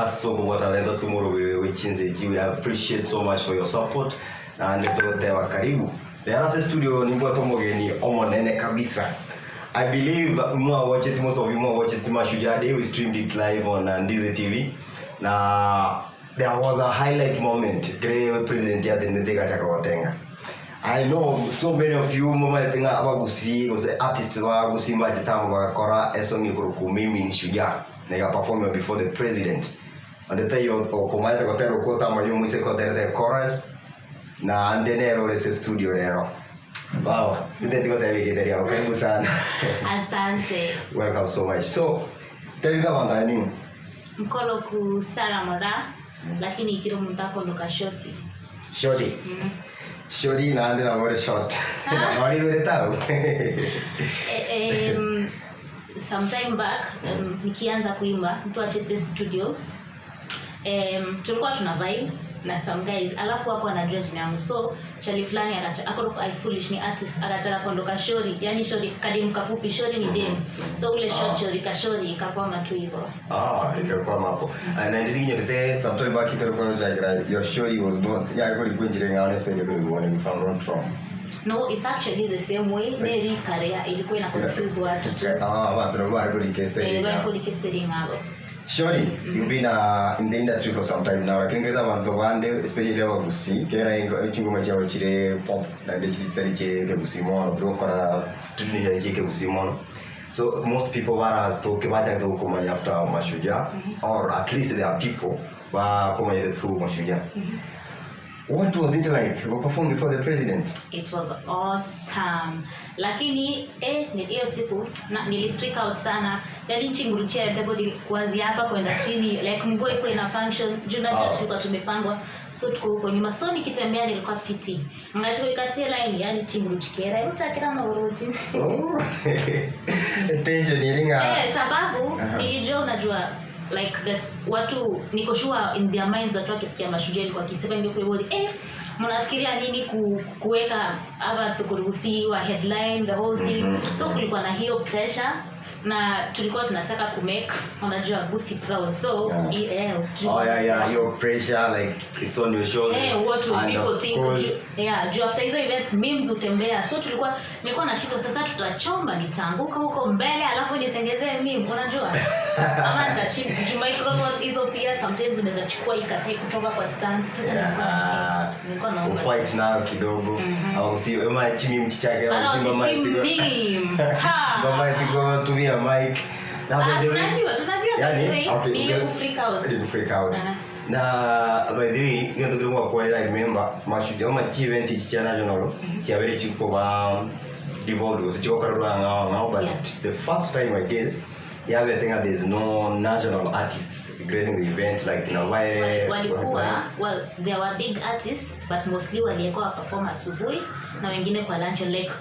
Asoko sumuro wechinzeji. We appreciate so much for your support na nitũgũtewa karibu rero ase studio nimbwate omogeni omonene kabisa. I believe more watch it, most of you more watch it, Mashujaa Day. We streamed it live on Ndizi TV. Na there was a highlight moment. Kire president ya Ndege gotenga. I know so many of you mama tinga abagusi gose artists ba gusimba chitambo bagakora esong ikuruku "Mimi ni Shujaa" na iga perform before the president. Andete yo okomaete gotera okota manyu mwise koterete chorus na ande nero rese studio rero. Wow, ndete gotebikite ria karibu sana. Asante. Welcome so much. So, tebika bandani. Mkolo ku Sara Mora, lakini ikiro muntu akoloka Shoti. Shorty. Shorty na ande na wore short. Na wali wore tau. Some time back, nikianza kuimba mtu achete studio, tulikuwa tuna vibe na some guys, alafu wako anajua jina yangu, so chali fulani ako I foolish ni artist, akataka kuondoka shori, yani shori kadimu kafupi, shori ni dem, so ule short shori kashori ikakwama tu hivyo. Ah, ikakwama hapo. And I didn't get there some time back ikakuwa jagira your shorty was not, yeah, I could go honestly you could go if I'm not wrong. No, it's actually the same way. Neri karea ilikuwa ina confuse watu tu. Ah, watu bari kuri keste. Eh, bari kuri kestering hapo. Shorty, you've been in the industry for some time now. Lakini ngeza bantu bande, especially abagusi, kera chingoma chao chire pop na ndi chiri chiri chire kegusi mono, turokora tudini chiri kegusi mono. So most people bara toke bacha to kumanya after Mashujaa, or at least there are people ba kumanya through Mashujaa. What was it like to perform before the president? It was awesome, lakini hiyo siku na, nili freak out sana, yani chinguruchia yote body kuanzia hapa kwenda chini, like mguu iko ina function juu najua tulikuwa tumepangwa, so tuko huko nyuma, so nikitembea nilikuwa fiti ngachiko ikasia line, yani chinguruchikera utakira maguruchi. Oh. Tension ilinga. Eh, sababu nilijua, unajua, like this watu, niko sure in their minds watu wakisikia Mashujaa ilikuwa akisema ingekuwa hivyo, mnafikiria nini kuweka hapa tukuruhusiwa headline the whole thing? So kulikuwa na hiyo pressure na tulikuwa tunataka kumake, unajua, Gusii proud, so Oh yeah, your pressure, like it's on your shoulder. Eh, what will And people of think? course, Yeah, juu after hizo events memes hutembea, so tulikuwa nilikuwa nashindwa sasa tutachomba, nitaanguka huko mbele alafu nitengezee meme, unajua, ama nitashika juu microphone hizo pia sometimes unaweza chukua ikatai kutoka kwa stand. Sasa nilikuwa naomba ufight nayo kidogo au si ema chimi mchichake. Bana, usichi meme. Ha. Mama tiko tumia mic na Ah, by the way tunajua yani, by the way, okay, ni ile okay. ku freak out. Ile ku freak out. Na by the way ngendo kiri kwa I remember Mashujaa ma event cha national chabere chiko ba devolved was chiko karura ngao ngao, but it's the first time, I guess, yeah, I think there's no national artists gracing the event, like in a way. Walikuwa, well, there were big artists, but mostly walikuwa perform asubuhi na wengine kwa lunch. Like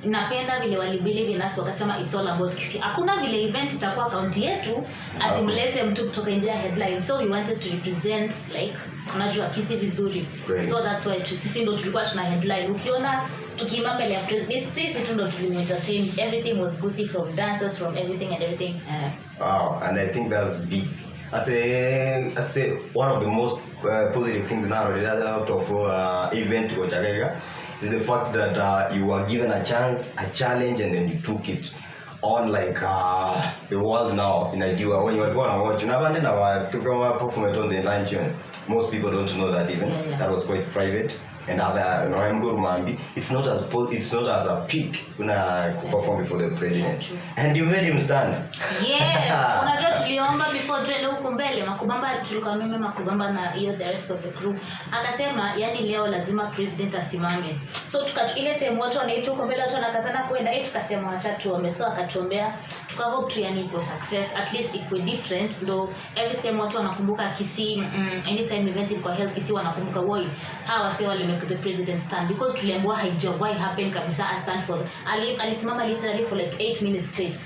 napenda vile walibelieve in us, wakasema it's all about Kisii. Hakuna vile event itakuwa kaunti yetu ati mlete mtu kutoka nje ya headline. So we wanted to represent, like, unajua, Kisii vizuri. Kweli. So that's why sisi ndo tulikuwa tuna headline. Ukiona tukiimba mbele ya president, sisi tu ndo tulimuentertain. Everything was Gusii, from dancers, from everything and everything. Wow, and I think that's big. As a one of the most positive things now out of event Gochagega is the fact that you were given a chance, a challenge, and then you took it on, like the world now in idea when you are going to watch na took a performance on the luncheon. Most people don't know that even that was quite private and other no I'm good mambi, it's not as a peak una perform before the president Yeah, true. And you made him stand. Yeah, unajua tuliomba before tuende huku mbele, Makubamba, tulikuwa mimi, Makubamba na hiyo the rest of the crew. Akasema yani leo lazima president asimame. So tuka ile time watu wanaitwa huko mbele, watu wanakazana kwenda, tukasema wacha tuombe. So akatuombea, tuka hope tu yani ikuwe success, at least ikuwe different, ndo every time watu wanakumbuka Kisii, anytime event ilikuwa held Kisii, wanakumbuka woi, hawa wase wali make the president stand, because tuliambiwa haijawahi happen kabisa a stand for alisimama literally for like 8 minutes straight.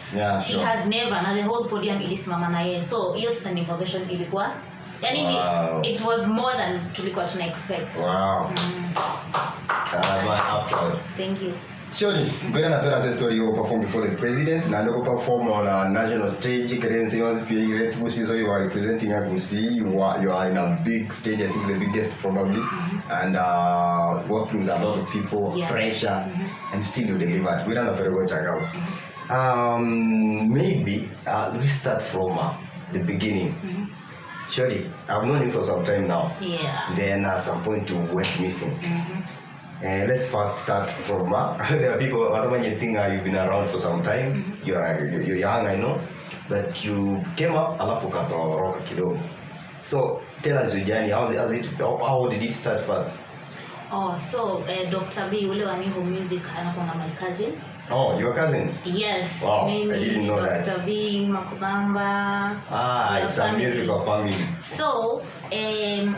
He has never, na the whole podium ilisimama na yeye, so hiyo standing ovation ilikuwa yani ni, it was more than tulikuwa tuna expect. Wow. My applaud. Thank you. Surely, ngwena na tell us a story you perform before the president na ndoko perform on a national stage currency was period so you are representing Gusii. You are in a big stage, I think the biggest probably, and working with a lot of people, pressure, and still you delivered. Ngwena na tell go chakao. Maybe we start from the beginning. Surely, I've known you for some time now. Then at some point you went missing. Let's first start from there are people other you think you've been around for some time. You're young, I know, but you came up alafu ukatoroka kidogo. So tell us your journey. How did it start first? Oh, so Dr. B ule wa Niho Music anakuanga my cousin. Oh, your cousins. Yes. Wow, I Mimi, didn't know that. Dr. B, Makubamba. Ah, We are it's a family. Musical family. So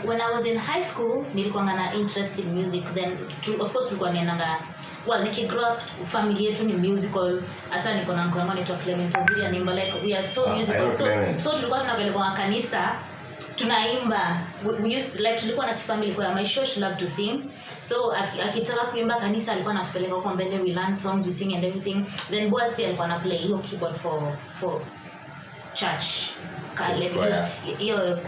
when I was in high school nilikuwanga na interest in music. Then of course tulikuwa naendanga, well, nikigrow up, family yetu ni musical. Hata niko na uncle yangu anaitwa Clement Obiri, anaimba. Like, we are so Ah, I musical. know So, Clement. so tulikuwa tunapelekwa kanisa tunaimba. We used, like, tulikuwa na kifamily choir. My shosh loved to sing, so akitaka kuimba kanisa alikuwa anatupeleka huko mbele. We learn songs, we sing and everything. Then Boaz pia alikuwa na play hiyo keyboard for church. Church choir. Hiyo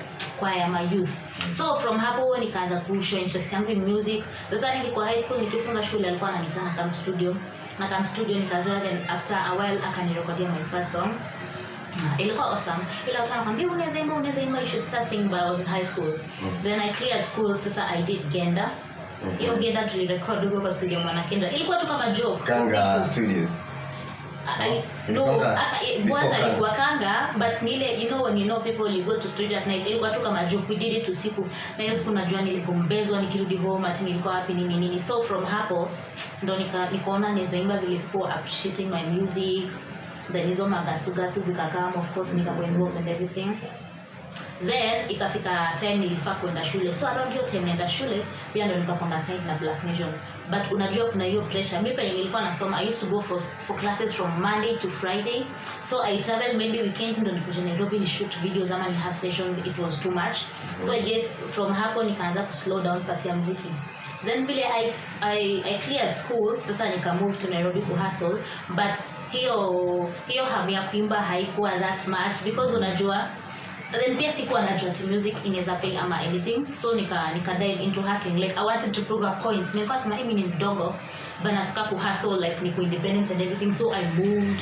choir ya my youth. So from hapo nikaanza kushow interest yangu in music. Sasa nikikuwa high school, nikifunga shule, alikuwa ananiita na come studio, na come studio nikazoea. Then after a while akanirekodia my first song. Ilikuwa awesome. Ila watu wanakwambia, "Unaweza imba, unaweza imba, you should start singing," but I was in high school. Then I cleared school. Sasa I did Genda. Hiyo Genda tulirecord huko kwa studio Mwana Kenda. Ilikuwa tu kama joke. Kanga Usiku. Studios. No, Ilikuwanga before Bwaza Kanga. Alikuwa Kanga, but ni ile, you know, when you know people, you go to studio at night. Ilikuwa tu kama joke. We did it usiku. Na hiyo siku najua niligombezwa nikirudi home ati nilikuwa wapi, nini nini. So from hapo ndo nikaona naweza imba, vile people appreciating my music. Then hizo magasugasu zikakam, of course nikakuwa involved and everything. Then ikafika time nilifaa kwenda shule. So around hiyo time naenda shule pia ndo nikakwanga side na Black Nation. But unajua kuna hiyo pressure. Mi penye nilikuwa nasoma, I used to go for classes from Monday to Friday, so I travel maybe weekend ndo nikuje Nairobi ni shoot videos ama ni have sessions. It was too much. So I guess from hapo nikaanza kuslow down part ya mziki. Then vile I cleared school, sasa nika move to Nairobi kuhustle. But hiyo hamu ya kuimba haikuwa that much because unajua then pia sikuwa najua ati music inaweza pay ama anything. So nika dive into hustling. Like, I wanted to prove a point. Nilikuwa sema mimi ni mdogo but nataka kuhustle, like niko independent and everything. So I moved,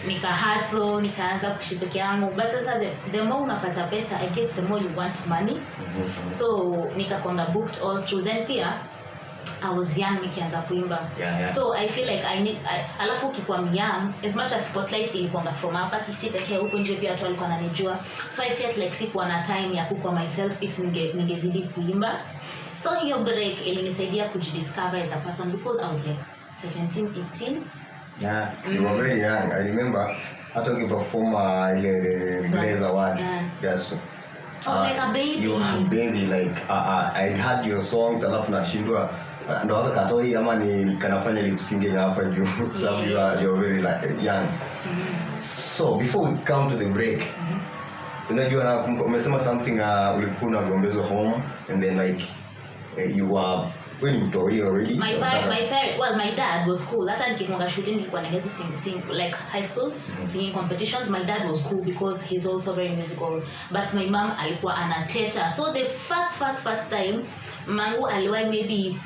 nika hustle, nikaanza kuishi peke yangu. But sasa the more unapata pesa, I guess the more you want money. So nikakwanga booked all through. Then pia I was young nikianza kuimba. So I feel like I need alafu ukikuwa young, as much as spotlight ilikuanga from hapa Kisii pekee, huko nje pia watu walikuwa wananijua. So I felt like sikuwa na time ya kukua myself if ningezidi kuimba. So hiyo break ilinisaidia kujidiscover as a person because I was like 17, 18. Yeah, you were very young. I remember hata ukiperform ile the Blaze Award. Yes. I was like a baby. You were a baby. Like, I had your songs alafu nashindwa ndo waka katoi ama ni kanafanya lip syncing hapa juu, sababu you are very, like, young. So before we come to the break, unajua na umesema something, ulikuwa unagombezwa home and then, like, you were, wewe ni mtoi already. My parent, well, my dad was cool. Hata nikikwanga shuleni nilikuwa naongeza sing, like high school singing competitions. My dad was cool because he's also very musical, but my mom alikuwa anateta. So the first time mangu aliwahi maybe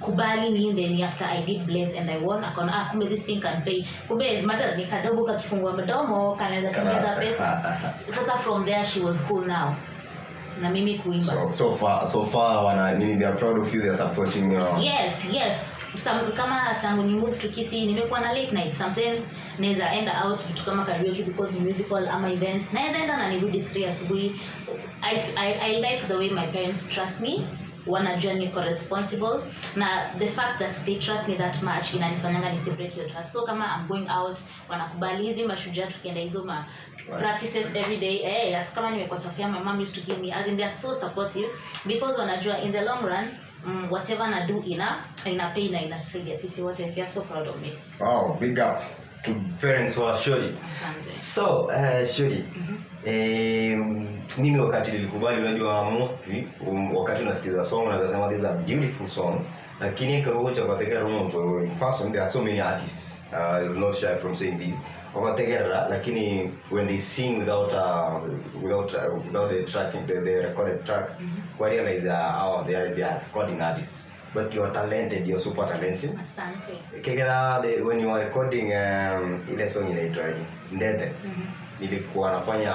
kubali niimbe ni after I did Blaze and I won. Akaona, "Ah, kumbe this thing can pay. Kumbe as much as ni kadogo, kakifungua mdomo kanaweza tengeza pesa." Sasa from there she was cool now na mimi kuimba. So far wana nini, they are proud of you, they are supporting your Yes. Kama tangu ni move to Kisii nimekuwa na late night. Sometimes naweza enda out, vitu kama karaoke because ni musical, ama events, naweza enda na nirudi 3 asubuhi. I like the way my parents trust me. Wanajua niko responsible, na the fact that they trust me that much inanifanyanga ni break your trust. So kama I'm going out, wanakubali. Hizi mashujaa, tukienda hizo ma practices every day, hata kama nimekosa fare, my mom used to give me. As in, they are so supportive because wanajua in the long run, whatever na do ina pay na inatusaidia sisi wote. They are so proud of me. Wow, big up. To parents wa Shori. Asante. So, Shori, mimi wakati nilikubali, unajua mostly wakati unasikiza song unaweza sema this is a beautiful song, lakini karocha kwa romo in person there are so many artists, I will not shy from saying this, wakategera, lakini when they sing without the tracking, the recorded track, mm-hmm, realize oh, they are recording artists, but you are talented, you are super talented. Asante. Kegera, when you are recording ile song inaitwaje, Ndethe, nilikuwa nafanya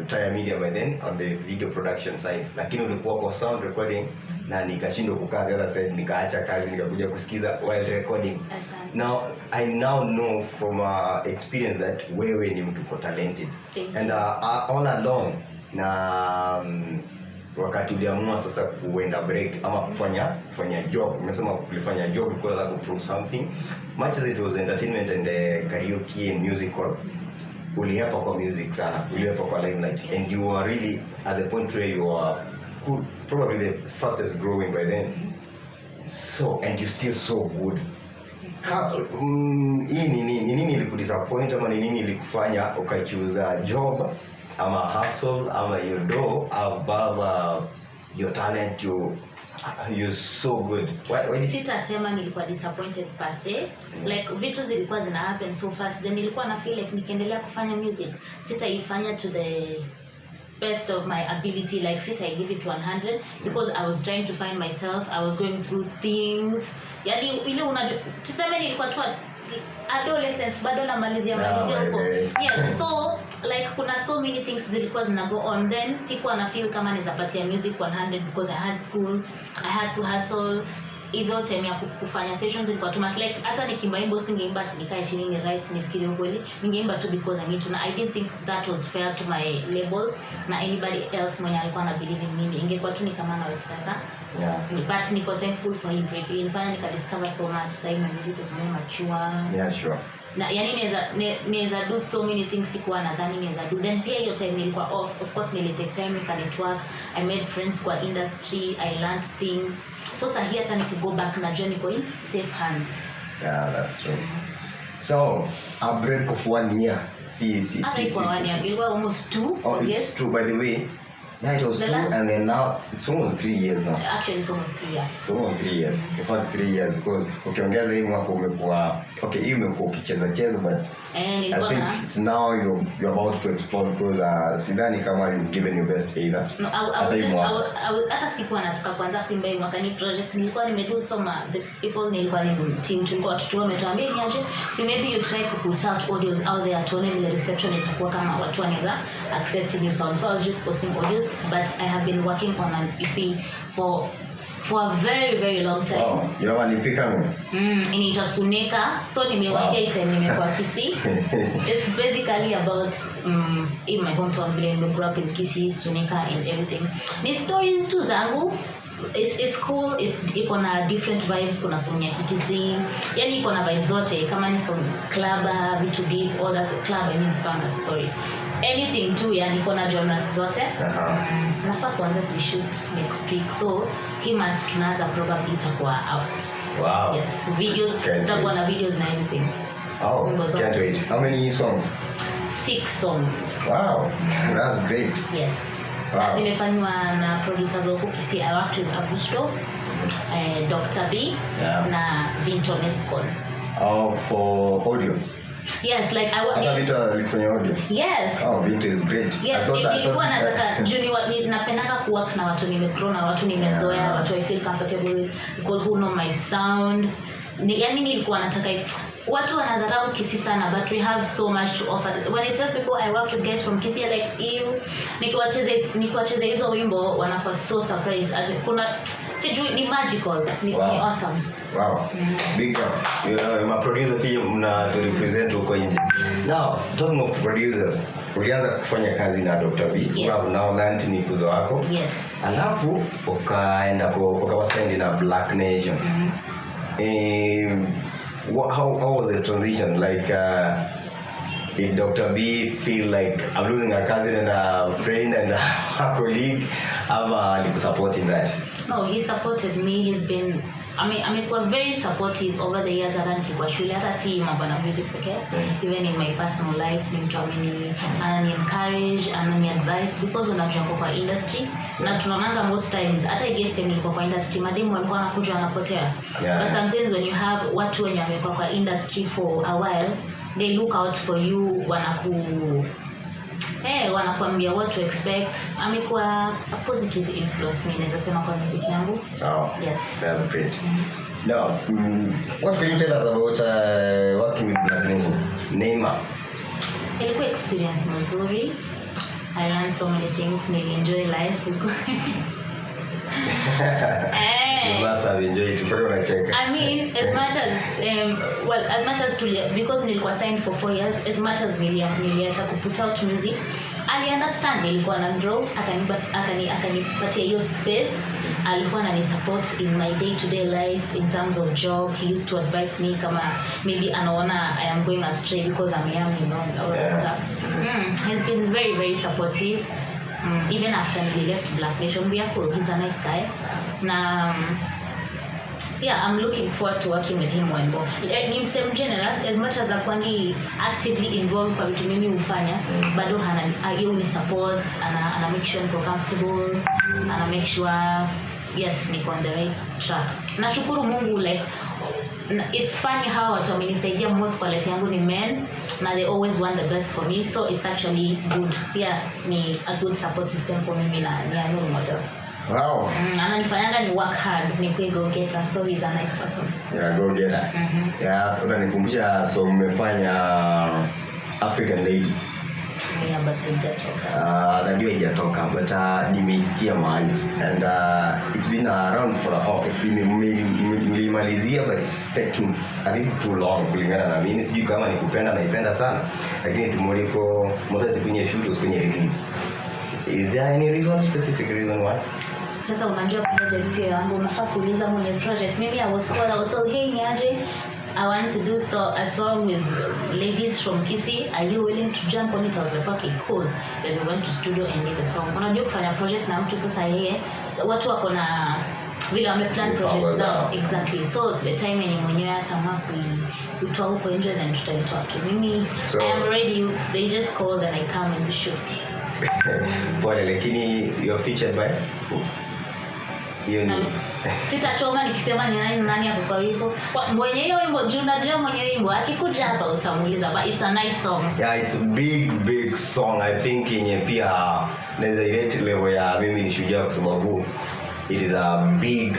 Tire Media by then on the video production side, lakini ulikuwa kwa sound recording na nikashindwa kukaa the other side, nikaacha kazi nikakuja kusikiza while recording. Asante. Now I now know from experience that wewe ni mtu uko talented. Thank And all along na wakati uliamua sasa kuenda break ama kufanya job, umesema ulifanya job ulikuwa unataka kuprove something. Much as it was entertainment and karaoke and musical, ulihepa kwa music sana, ulihepa kwa limelight. Yes. And you are really at the point where you are cool, probably the fastest growing by then. So, and you still so good. Hii ni nini ilikudisappoint ama ni nini ilikufanya ukachoose job ama hustle ama your do above your talent? You're so good. Why did Sitasema nilikuwa disappointed per se. Like, vitu zilikuwa zina happen so fast, then nilikuwa na feel like nikiendelea kufanya music sitaifanya to the best of my ability, like sita give it 100, because I was trying to find myself, I was going through things. Yani ile unajua, tuseme nilikuwa tu adolescent, bado namalizia malizia huko. Yeah, so like kuna so many things zilikuwa zina go on. Then sikuwa na feel kama naweza patia music 100 because I had school, I had to hustle. Hizo time ya kufanya sessions ilikuwa too much. Like, hata nikiimba wimbo singeimba ati nikae chini ni write nifikirie ukweli. Ningeimba tu because I need to, na I didn't think that was fair to my label na anybody else mwenye alikuwa na believe in mimi. Ingekuwa tu ni kama na waste pesa. But niko thankful for hii break. Ilinifanya nika discover so much. Sahii my music is more mature Yeah, sure. Na yani naweza do so many things sikuwa nadhani naweza do. Then pia hiyo time nilikuwa off, of course nilitake time nika network, I made friends kwa industry, I learned things. So sahi hata nikigo back najua niko in safe hands. Yeah, that's true. So, a break of one year. See, see, Hata see, ikuwa see. one year, ilikuwa almost two. Oh, it's Yes. true, by the way. Yeah, it was The 2, and then now it's almost 3 years now. Actually it's almost 3, yeah. It's almost 3 years. In fact, 3 years because ukiongeza hii mwaka umekuwa, okay, hii umekuwa ukicheza cheza, but Eh, I nilikuwa think na it's now you're about to explode because sidhani kama you've given your best either. No, I Hata was hii just, mwaka. I was, hata sikuwa nataka kuanza kuimba hii mwaka. Ni projects nilikuwa nimedo. Soma the people nilikuwa ni team, tulikuwa watoto wametuambia niaje, si maybe you try to put out audios out there tuone vile reception itakuwa, kama watu wanaweza accept new sound. So I was just posting audios, but I have been working on an EP for a very, very long time. Oh, you have an EP coming? Inaitwa Suneka. So nimewakia time nimekuwa Kisii. It's basically about in my hometown, vile nime grow up in Kisii, Suneka and everything. Ni stories tu zangu. It's cool, iko na different vibes. Kuna song ya Kikisii, yani iko na vibes zote, kama ni song club, vitu deep, all that. Club, I mean banga, sorry, anything tu. Yani iko na genres zote. Nafaa kuanza kuishoot next week, so hii month tunaanza, probably itakuwa out. Yes, videos. Can't Zitakuwa wait. na videos na everything. Oh, Wimbo zote. can't wait. How many songs? Six songs. Wow, that's great. Yes. Wow. Na zimefanywa na producers wa huku Kisii. I worked with Augusto, Dr. B na Vinto Nescon. Oh, for audio. Yes, like I Hata Vinto alifanya audio. Yes. Oh, Vinto is great. Yes, nilikuwa nataka juu napendanga kuwork na watu nimegrow na watu nimezoea, watu I feel comfortable with, people who know my sound. Yani nilikuwa nataka, watu wanadharau Kisii sana, but we have so much to offer. When I tell people I work with guys from Kisii, they're like, "Ew." Nikiwacheza hizo wimbo wanakuwa so surprised. As in, kuna sijui, ni magical, ni awesome. Wow. Big up. Maproducer pia mna to represent huko nje. Now, talking of producers, ulianza kufanya kazi na Dr. B. Yes. You have now learned ni kuzo wako. Yes. Alafu ukaenda ukawasign na Black Nation. How was the transition? Like Did Dr. B feel like I'm losing a cousin and a friend and a colleague, ama alikusupport in that? No, he supported me. He's been, I mean, amekuwa very supportive over the years, hata nikikuwa shule, hata si mambo na music pekee. Even in my personal life ni mtu anani encourage, anani advice, because unajua niko kwa industry na tunaonanga most times, hata I guess time nilikuwa kwa industry, mademu walikuwa wanakuja, wanapotea. But sometimes when you have watu wenye wamekuwa kwa industry for a while, they look out for you, wanakuambia what to expect. Amekuwa a positive influence, mi naweza sema, kwa music yangu. Oh, Yes. that's great. Now, what can you tell us about working with Black Nation? Neymar. Ilikuwa experience mzuri. I learned so many things. Nilienjoy life. You must have enjoyed it. Mpaka unacheka. I mean, as much as well, as much as because nilikuwa signed for 4 years, as much as niliacha kuput out music, ali understand nilikuwa na grow, akanipatia hiyo space. Alikuwa anani support in my day to day life in terms of job. He used to advise me kama maybe anaona I am going astray because I'm young, and all that stuff. He's been very, very supportive. Even after we left Black Nation, we are cool. He's a nice guy. Na yeah, I'm looking forward to working with him more and more. Ni msee generous. As much as akwangi actively involved kwa vitu mimi hufanya, bado hana yeye ni support, ana make sure niko comfortable, ana make sure, yes, niko on the right track. Nashukuru Mungu. Like, it's funny how watu wamenisaidia most kwa life yangu ni men, na they always want the best for me, so it's actually good. Yeah, ni a good support system for mimi na ni a role model. Ananifanyanga ni work hard, ni go getter, so he's a nice person. You're a go getter. Yeah, unanikumbusha, so mmefanya African Lady. Yeah, but haijatoka. Najua haijatoka, but nimeisikia mahali and it's been around for a, oh, mlimalizia, but it's taking a little too long kulingana na mimi. Sijui kama nikupenda, naipenda sana, lakini tumuliko motati kwenye shoot, kwenye release. Is there any reason, specific reason why? Sasa unajua project sio yangu, unafaa kuuliza mwenye project. Mimi I was called, I was told, "Hey, niaje, I want to do so a song with ladies from Kisii. Are you willing to jump on it?" I was like, "Okay, cool." Then we went to studio and did the song. Unajua kufanya project na mtu, sasa yeye, watu wako na vile wameplan Mipango projects zao. zao. Exactly. So the time yenye mwenyewe ataamua kuitoa huko nje, then tutaitoa tu. Mimi So- I am ready. They just call, then I come and we shoot. Pole, lakini you're featured by who? Hiyo ni Sitachoma nikisema ni nani na nani ako kwa wimbo. Mwenye hiyo wimbo, juu najua mwenye wimbo akikuja hapa utamuuliza, but it's a nice song. Yeah, it's a big, big song. I think yenye pia naweza irate level ya Mimi ni Shujaa, kwa sababu it is a big,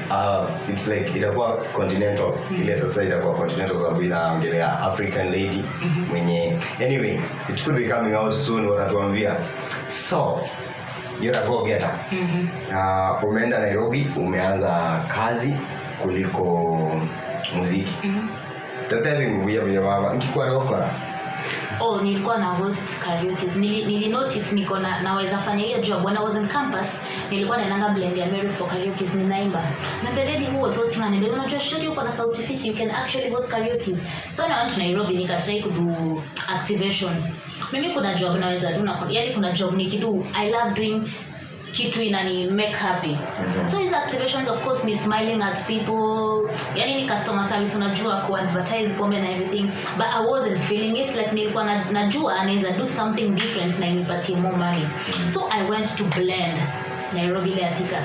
it's like itakuwa continental. Ile sasa itakuwa continental kwa sababu inaongelea African lady mwenye, anyway, it could be coming out soon, watatuambia. So you're a go getter. Umeenda Nairobi, umeanza kazi kuliko muziki. Tete nguvu ya baba nkikwara gukora. Oh, nilikuwa na host karaoke. Nili notice niko na naweza fanya hiyo job. When I was in campus, nilikuwa naendanga Blend ya Mary for karaoke, ninaimba. And the lady who was hosting ananiambia, "Unajua Shori, uko na sauti fiti, you can actually host karaoke." So when I went to Nairobi, nikatry kudo activations. Mimi kuna job naweza do na, yani, kuna job nikido, I love doing kitu inani make happy. So hizi activations, of course, ni smiling at people, yani ni customer service, unajua, ku advertise pombe na everything, but I wasn't feeling it. Like, nilikuwa najua anaweza do something different na inipatie more money. So I went to Blend Nairobi, ile ya Thika.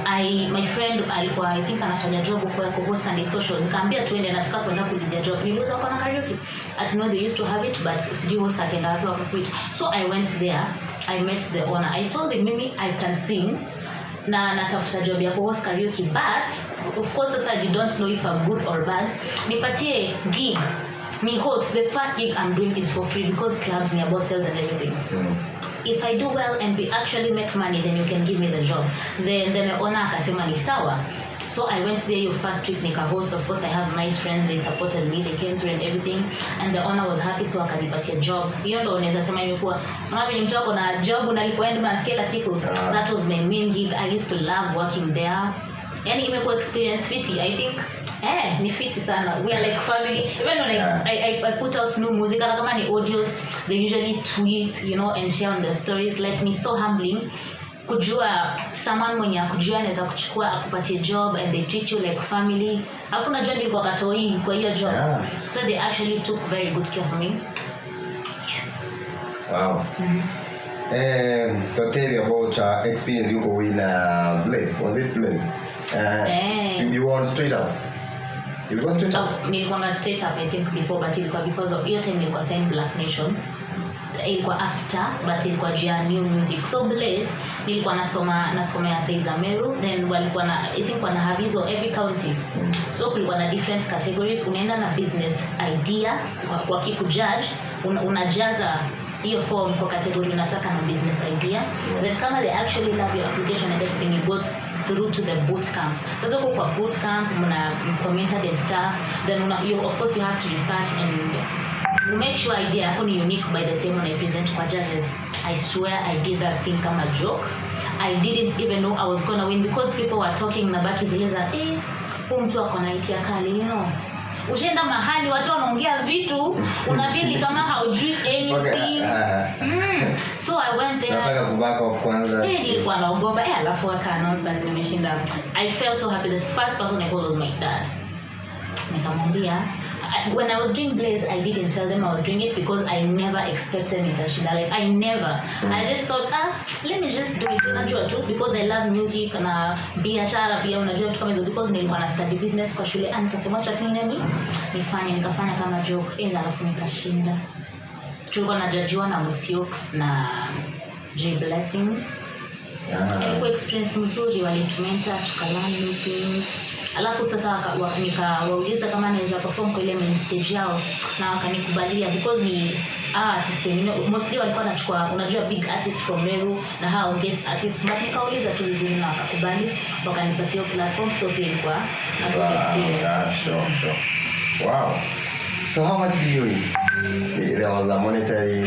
I my friend alikuwa, I think, anafanya job huko ya kuhost Sunday social. Nikaambia tuende, nataka kwenda kuulizia job. Niliuliza wako na karaoke. At no, they used to have it, but sijui host akaenda wapi, wakaquit. So I went there, I met the owner. I told him, "Mimi I can sing na natafuta job ya kuhost karaoke, but of course sasa you don't know if I'm good or bad. Nipatie gig ni host. The first gig I'm doing is for free because clubs ni about sales and everything. If I do well and we actually make money, then you can give me the job." Then the owner akasema ni sawa. So I went there your first week, nika host. Of course I have nice friends, they supported me, they came through and everything, and the owner was happy, so akanipatia job. Hiyo ndo unaweza sema imekuwa, unaona venye mtu ako na job unalipwa end month kila siku. Ah. That was my main gig. I used to love working there. Yani imekuwa experience fiti. I think Eh, ni fiti sana. We are like family. Even when I put out new music, hata kama ni audios, they usually tweet and share on their stories. Like, ni so humbling kujua someone mwenye akujua anaweza kuchukua akupatie job and they treat you like family. Alafu unajua nilikuwa katoi kwa hiyo job. So they actually took very good care of me. Yes. Wow. To tell you about experience you go in Blaze. Was it Blaze? Eh. You won Straight Up. You go Straight Up? Oh, nilikuwanga Straight Up, I think, before, but ilikuwa because of hiyo time nilikuwa sign Black Nation. Ilikuwa after, but ilikuwa juu ya new music. So Blaze nilikuwa nasomea side za Meru, then walikuwa na, I think, wana have hizo every county. So kulikuwa na different categories. Unaenda na business idea, wakikujudge unajaza hiyo form kwa category unataka na business idea. Then kama they actually love your application and everything, you go through to the boot camp. Sasa huko kwa boot camp mna mko mentored and stuff. Then you, of course, you have to research and you make sure idea yako ni unique by the time unaipresent kwa judges. I swear I did that thing kama joke. I didn't even know I was gonna win because people were talking na baki zile za, "Eh, huu mtu ako na idea kali." Ushaenda mahali watu wanaongea vitu, unafeel kama haujui anything. So I went there. Nataka kuback off kwanza. Eh, nilikuwa naogopa. Eh, alafu aka announce ati nimeshinda. I felt so happy. The first person I called was my dad. Nikamwambia, when I was doing Blaze, I didn't tell them I was doing it because I never expected nitashinda. Like, I never. I just thought, "Ah, let me just do it." Unajua tu because I love music na biashara pia, unajua vitu kama hizo, because nilikuwa na study business kwa shule. Ah, nikasema acha tu nini nifanye, nikafanya kama joke. Eh, alafu nikashinda. Tulikuwa najudgiwa na Musiox na J Blessings. Ilikuwa experience mzuri. Walitumentor, tukalearn new things. Alafu sasa nikawauliza kama naweza perform kwa ile main stage yao na wakanikubalia because ni artists wengine mostly walikuwa wanachukua, unajua, big artists from Meru na hao guest artists, but nikauliza tu vizuri na wakakubali, wakanipatia hiyo platform. So pia ilikuwa a good experience. Yeah, sure. Wow. So how much did you win? There was a monetary.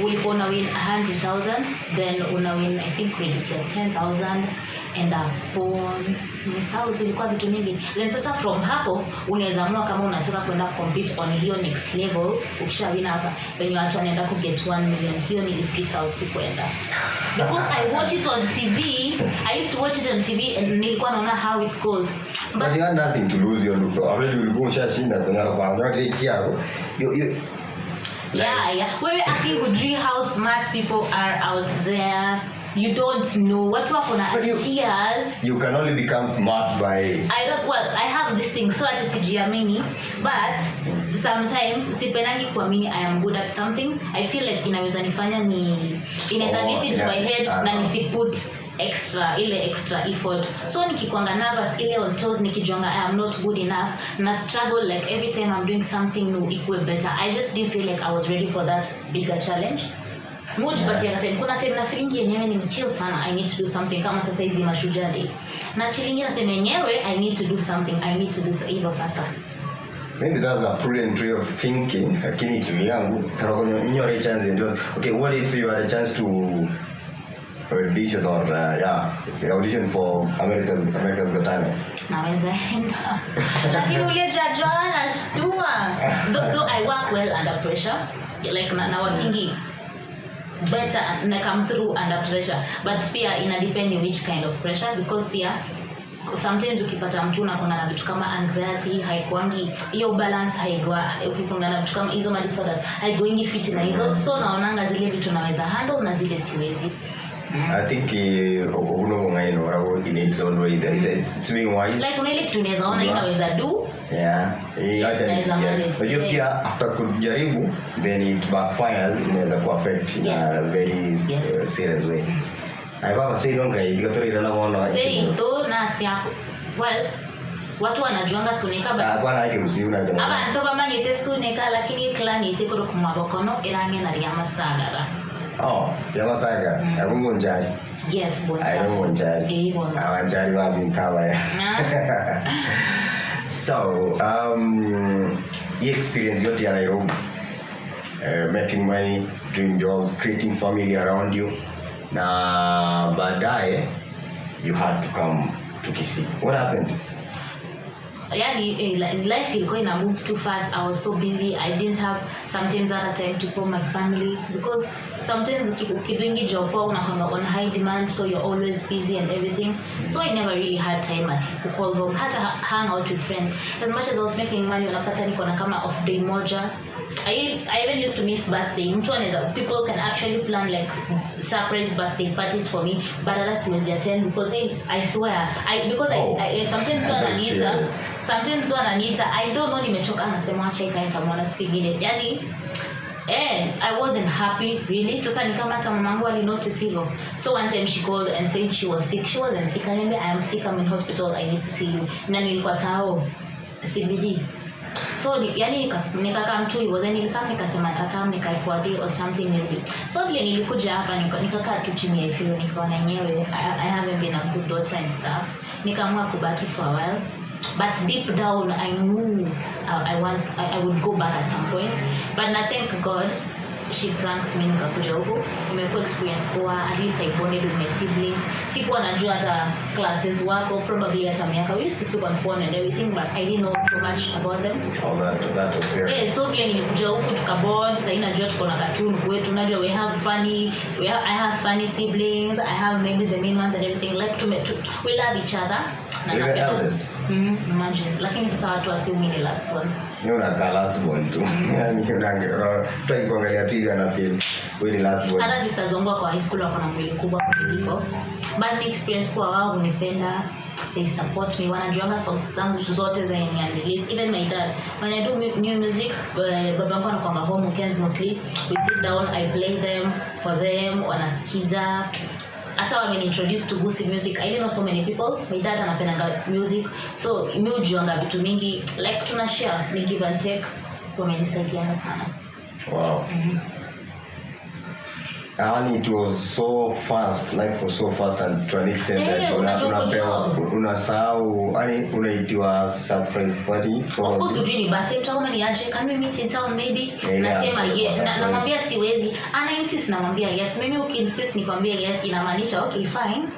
Ulikuwa una win 100,000, then una win, I think, credit ya 10,000 and a phone. Nimesahau, zilikuwa vitu mingi. Then sasa from hapo unaweza amua kama unataka kwenda compete on hiyo next level. Ukisha win hapa venye watu wanaenda ku get 1 million, hiyo nilifreak out, sikuenda because I watch it on TV. I used to watch it on TV and nilikuwa naona how it goes. But you had nothing to lose. You already ulikuwa ushashinda kwenye kwa yote yako. You Yeah. Wewe aki hujui how smart people are out there. You don't know. Watu wako na But ideas. You can only become smart by I don't, well, I have this thing, so ati sijiamini, but sometimes sipendangi kuamini I am good at something. I feel like inaweza nifanya ni inaweza get into my head na nisiput extra ile extra effort. So nikikwanga nervous, ile on toes, nikijuanga I am not good enough na struggle, like every time I'm doing something new ikuwe better. I just didn't feel like I was ready for that bigger challenge. Mujipatia time. Kuna time na feeling yenyewe nimechill sana, I need to do something. Kama sasa hizi Mashujaa Day na chillingi, nasema yenyewe I need to do something, I need to do hivyo sasa. Maybe that's a prudent way of thinking, lakini kivyangu kama inyore chance ndio, okay, what if you had a chance to audition or yeah, audition for America's Got Talent? Naweza enda, lakini ule judge anashtua. Though I work well under pressure, like na workingi better na come through under pressure, but pia ina depend in which kind of pressure, because pia sometimes ukipata mtu unakwanga na vitu kama anxiety, haikuangi hiyo balance haigwa. Ukikwanga na vitu kama hizo ma disorders, haigoingi fit na hizo. So naonanga zile vitu naweza handle na zile siwezi. I think uno ngaino wala in its own way that it's being wise. Like kuna ile kitu unaweza ona inaweza do. Yeah, Yes, acha naweza nisikie. manage. Unajua pia after kujaribu then it backfires, inaweza kuaffect in a very serious way. Ai baba, say nonga igatorira na bono. Say to na siako, well, watu wanajuanga Suneka, but Ah, kwana yake usiuna. Abantu bamanyite Suneka, lakini clan ite kuri kumabokono irange na ryamasagara. Oh, Yamasaga. Akungo njari. Yes. I don't want njari. Eh, bona. Abanjari babinkaba ya. So, hii experience yote ya Nairobi, making money, doing jobs, creating family around you, na baadaye you had to come to Kisii. What happened? Yani life ilikuwa ina move too fast. I was so busy. I didn't have sometimes hata time to call my family, because sometimes ukidoingi job poa, unakwanga on high demand, so you're always busy and everything. So I never really had time ati to call home, hata hang out with friends. As much as I was making money, unapata niko na kama off day moja. I even used to miss birthday. Mtu anaweza, people can actually plan like surprise birthday parties for me, but hata siwezi attend because I swear I because Oh. I sometimes mtu That's ananiita, serious. Sometimes mtu ananiita, I don't know, nimechoka, anasema acha ikae, nitamwona siku ingine. Yani I wasn't happy really. Sasa ni kama hata mamangu alinotice hivyo. So one time she called and said she was sick. She wasn't sick. Aliniambia, "I am sick, I'm in hospital, I need to see you." Na nilikuwa tao CBD. So yani nikakam tu hivyo. Then nilikam, nikasema takam nikae for a day or something, nirudi. So vile nilikuja hapa, nikakaa tu chini ya ifiro, nikaona yenyewe I haven't been a good daughter and stuff. Nikaamua kubaki for a while, but deep down I knew I would go back at some point. But na thank God she pranked me, nikakuja huku. Imekuwa experience poa. At least I bonded with my siblings. Sikuwa najua hata classes wako, probably hata miaka. We used to speak on phone and everything, but I didn't know so much about them. Oh, that was serious. Eh, so vile nilikuja huku tukabond. Sahii najua tuko na cartoon kwetu. Najua we have funny we have, I have funny siblings. I have maybe the main ones and everything. Like we love each other na You're the eldest. Imagine. Lakini sasa watu assume ni last one. Ni unakaa last born tu. Yani mtu akikuangalia tu hivi ana feel wewe ni last born. Hata sisters wangu wako high school, wako na mwili kubwa kuliko, but ni experience kuwa wao hunipenda, they support me, wanajuanga songs zangu zote zenye ni release. Even my dad, when I do new music, babangu anakuanga home weekends mostly. We sit down, I play them for them, wanasikiza. Hata wameniintroduce to Gusii music. I didn't know so many people. My dad anapendanga music, so mi hujuanga vitu mingi. Like tuna share, ni give and take. Wamenisaidiana sana. Wow. Yani it was so fast, life was so fast, and to an extent that unajua unapewa, job. Unasahau, yani unaitiwa surprise party. Of course hujui ni birthday, mtaona ni aje, "Can we meet in town maybe?" Nasema yes. Surprise. Namwambia siwezi, ana insist, namwambia yes. Mimi ukiinsist nikwambie yes, inamaanisha okay, fine,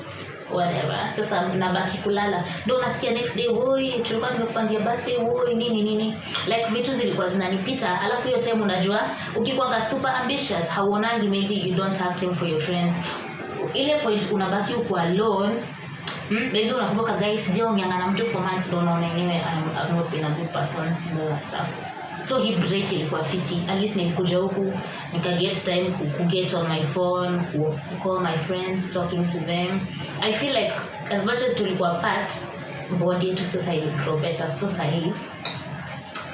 whatever. Sasa nabaki kulala, ndo unasikia next day, "Woi, tulikuwa tumekupangia birthday, woi, nini nini." Like vitu zilikuwa zinanipita. Alafu hiyo time unajua ukikwanga super ambitious, hauonangi maybe you don't have time for your friends. Ile point unabaki uko alone. Maybe unakumbuka, "Guys, sijaongeanga na mtu for months." Ndo unaona yenyewe I've not been a good person and all that stuff. So hii break ilikuwa fiti. At least nilikuja huku nika get time ku get on my phone, ku call my friends, talking to them. I feel like as much as tulikuwa part, bond yetu sasa ili grow better. So sahii,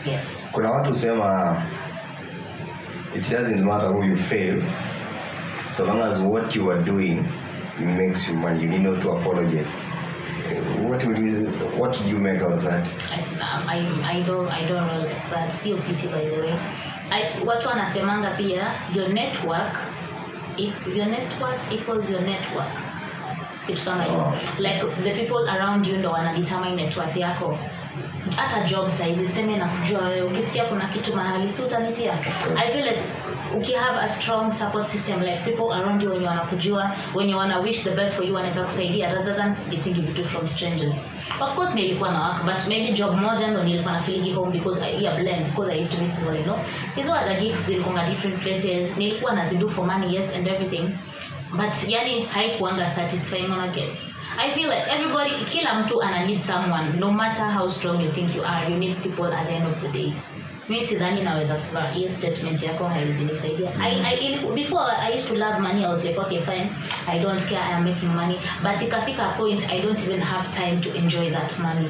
yes. Kuna watu husema it doesn't matter who you fail, so long as what you are doing makes you money, you need not to apologize. What did you make out of that? I don't really like that. Sio fiti, by the way. Watu wanasemanga pia your network, your network equals your network, kitu kama hiyo. Oh. Like the people around you ndo wana determine net worth yako. Hata job saizi, tuseme nakujua wewe, ukisikia kuna kitu mahali, si utanitia? I feel like ukihave a strong support system, like people around you wenye wanakujua, wenye wana wish the best for you, wanaweza kusaidia rather than getting vitu from strangers. Of course nilikuwa na work, but maybe job moja ndo nilikuwa na feeling home because yeah, blend, because I used to meet people. Hizo other gigs zilikuwa different places, nilikuwa nazido for money, yes, and everything, but yani haikuanga satisfying, una get? I feel like everybody, kila mtu ana need someone. No matter how strong you think you are, you need people at the end of the day. Mi sidhani naweza sema hiyo statement yako haiwezi nisaidia. Before I used to love money. I was like, "Okay, fine, I don't care, I am making money." But ikafika a point I don't even have time to enjoy that money.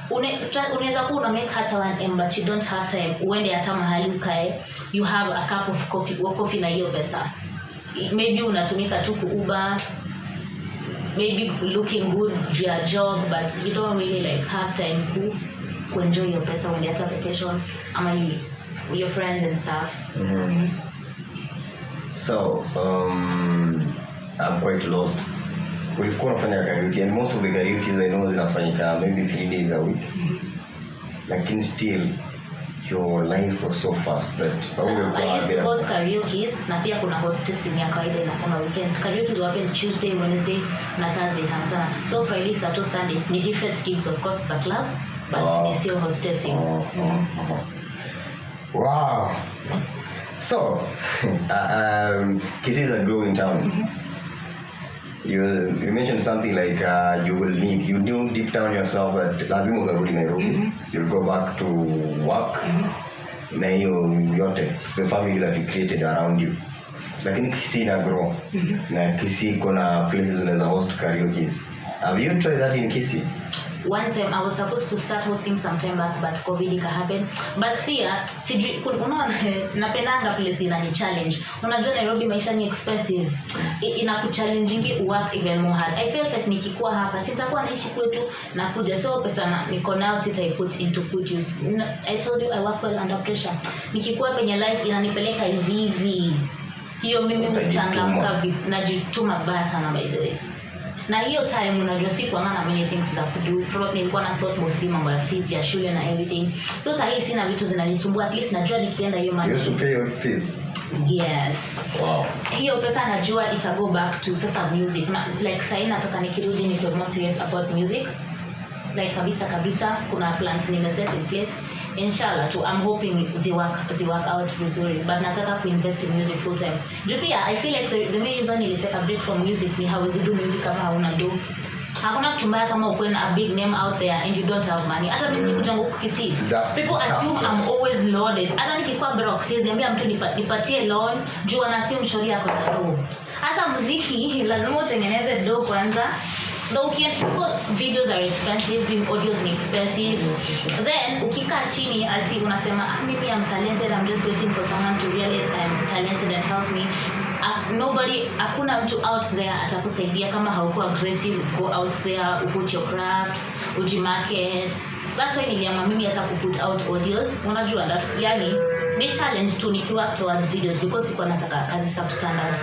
Unaweza kuwa una make hata 1M, but you don't have time uende hata mahali ukae, you have a cup of coffee na hiyo pesa. Maybe unatumika tu ku Uber, maybe looking good juu ya job, but you don't really like have time kuenjoy your pesa, uende hata vacation ama your friends and stuff. So, I'm quite lost. Ulikuwa unafanya karaoke, and most of the karaoke I know zinafanyika maybe 3 days a week. Lakini still your life was so fast that haungekuwa I used to there. Host karaoke, na pia kuna hostessing ya kawaida inakuwa weekend. Karaoke will happen Tuesday, Wednesday na Thursday sana sana. So Friday, Saturday, Sunday ni different gigs, of course, the club. But ni still hostessing. Wow. So, Kisii is a growing town. You mentioned something like you will need, you knew deep down yourself that lazima utarudi Nairobi. You'll go back to work. Na hiyo yote, the family that you created around you. Lakini Kisii ina grow. Na Kisii iko na places unaweza host karaoke. Have you tried that in Kisii? One time I was supposed to start hosting some time back, but COVID ika happen. But pia sijui unaona, napendanga place inani challenge. Unajua Nairobi maisha ni expensive. Inakuchallengingi work even more hard. I felt like nikikuwa hapa sitakuwa naishi kwetu na kuja, so pesa niko nayo sitai put into good use. I told you I work well under pressure. Nikikuwa penye life inanipeleka hivi hivi, hiyo mimi Utajituma. Huchangamka, najituma baya sana, by the way. Na hiyo time, unajua sikuanga na many things za kudo. Probably nilikuwa na sort mostly mambo ya fees ya shule na everything, so sahii sina vitu zinanisumbua. At least najua nikienda hiyo You money used to pay your fees? Yes. Wow. Hiyo pesa najua ita go back to sasa music na, like, sahii nataka nikirudi nikuwe more serious about music, like kabisa kabisa. Kuna plans nimeset in place. Inshallah tu, I'm hoping ziwork out vizuri, but nataka kuinvest in music full time, juu pia I feel like the main reason nilitake a break from music ni hawezi do music kama hauna do. Hakuna kitu mbaya kama ukuwe na a big name out there and you don't have money. Hata mimi nikikuja huku Kisii, That's people assume I'm disastrous. Always loaded. Hata nikikuwa broke, siwezi ambia mtu nipatie loan, juu wana assume shori yako na do. Hasa muziki lazima utengeneze do kwanza. Though videos are expensive, doing audios ni expensive. Then ukikaa chini ati unasema, "Ah, mimi I'm talented, I'm just waiting for someone to realize I'm talented and help me." Nobody, hakuna mtu out there atakusaidia kama hauko aggressive, go out there, uput your craft, ujimarket. That's why niliamua mimi hata kuput out audios. Unajua that, yani ni challenge tu nikiwork towards videos, because sikuwa nataka kazi substandard.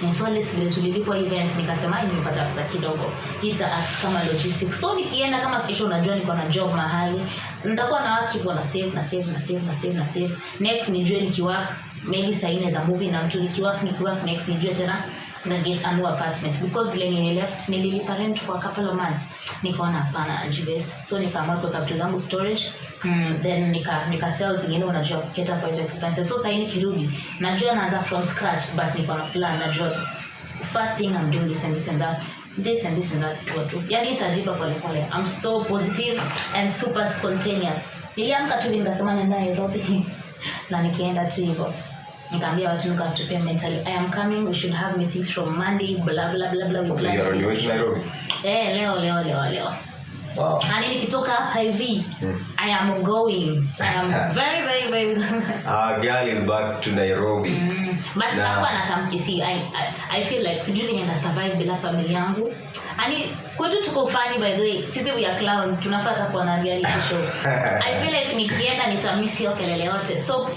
And so less vile tulilipwa event, nikasema, "Ai, nimepata pesa kidogo, ita act kama logistics." So nikienda kama kesho, unajua niko na job mahali, nitakuwa na work hivyo, na save, na save, na save, na save, na save. Next nijue nikiwork maybe saa nne za movie na mtu, nikiwork next nijue tena na get a new apartment, because vile nili left nililipa rent for a couple of months, nikaona hapana, jibest. So nikaamua kuweka vitu zangu storage, then nika sell zingine, unajua, cater for hizo expenses. So sahii nikirudi najua naanza from scratch, but niko na plan. Najua first thing I'm doing this and this and that, this and this and that watu. Yani itajipa pole pole. I'm so positive and super spontaneous. Niliamka tu hivi nikasema naenda Nairobi, na nikienda tu hivyo nikaambia watu, nika prepare mentally, I am coming, we should have meetings from Monday, blah blah blah blah, we So plan. you're on your way to Nairobi? Eh, leo leo leo leo. Wow. Yani nikitoka hapa hivi, I am going. I am very very very Our girl is back to Nairobi. But sitakuwa na come Kisii. I feel like sijui venye nita survive bila familia yangu. Yani kwetu tuko funny, by the way. Sisi we are clowns. Tunafaa hata kuwa na reality show. I feel like nikienda nitamiss hiyo kelele yote. So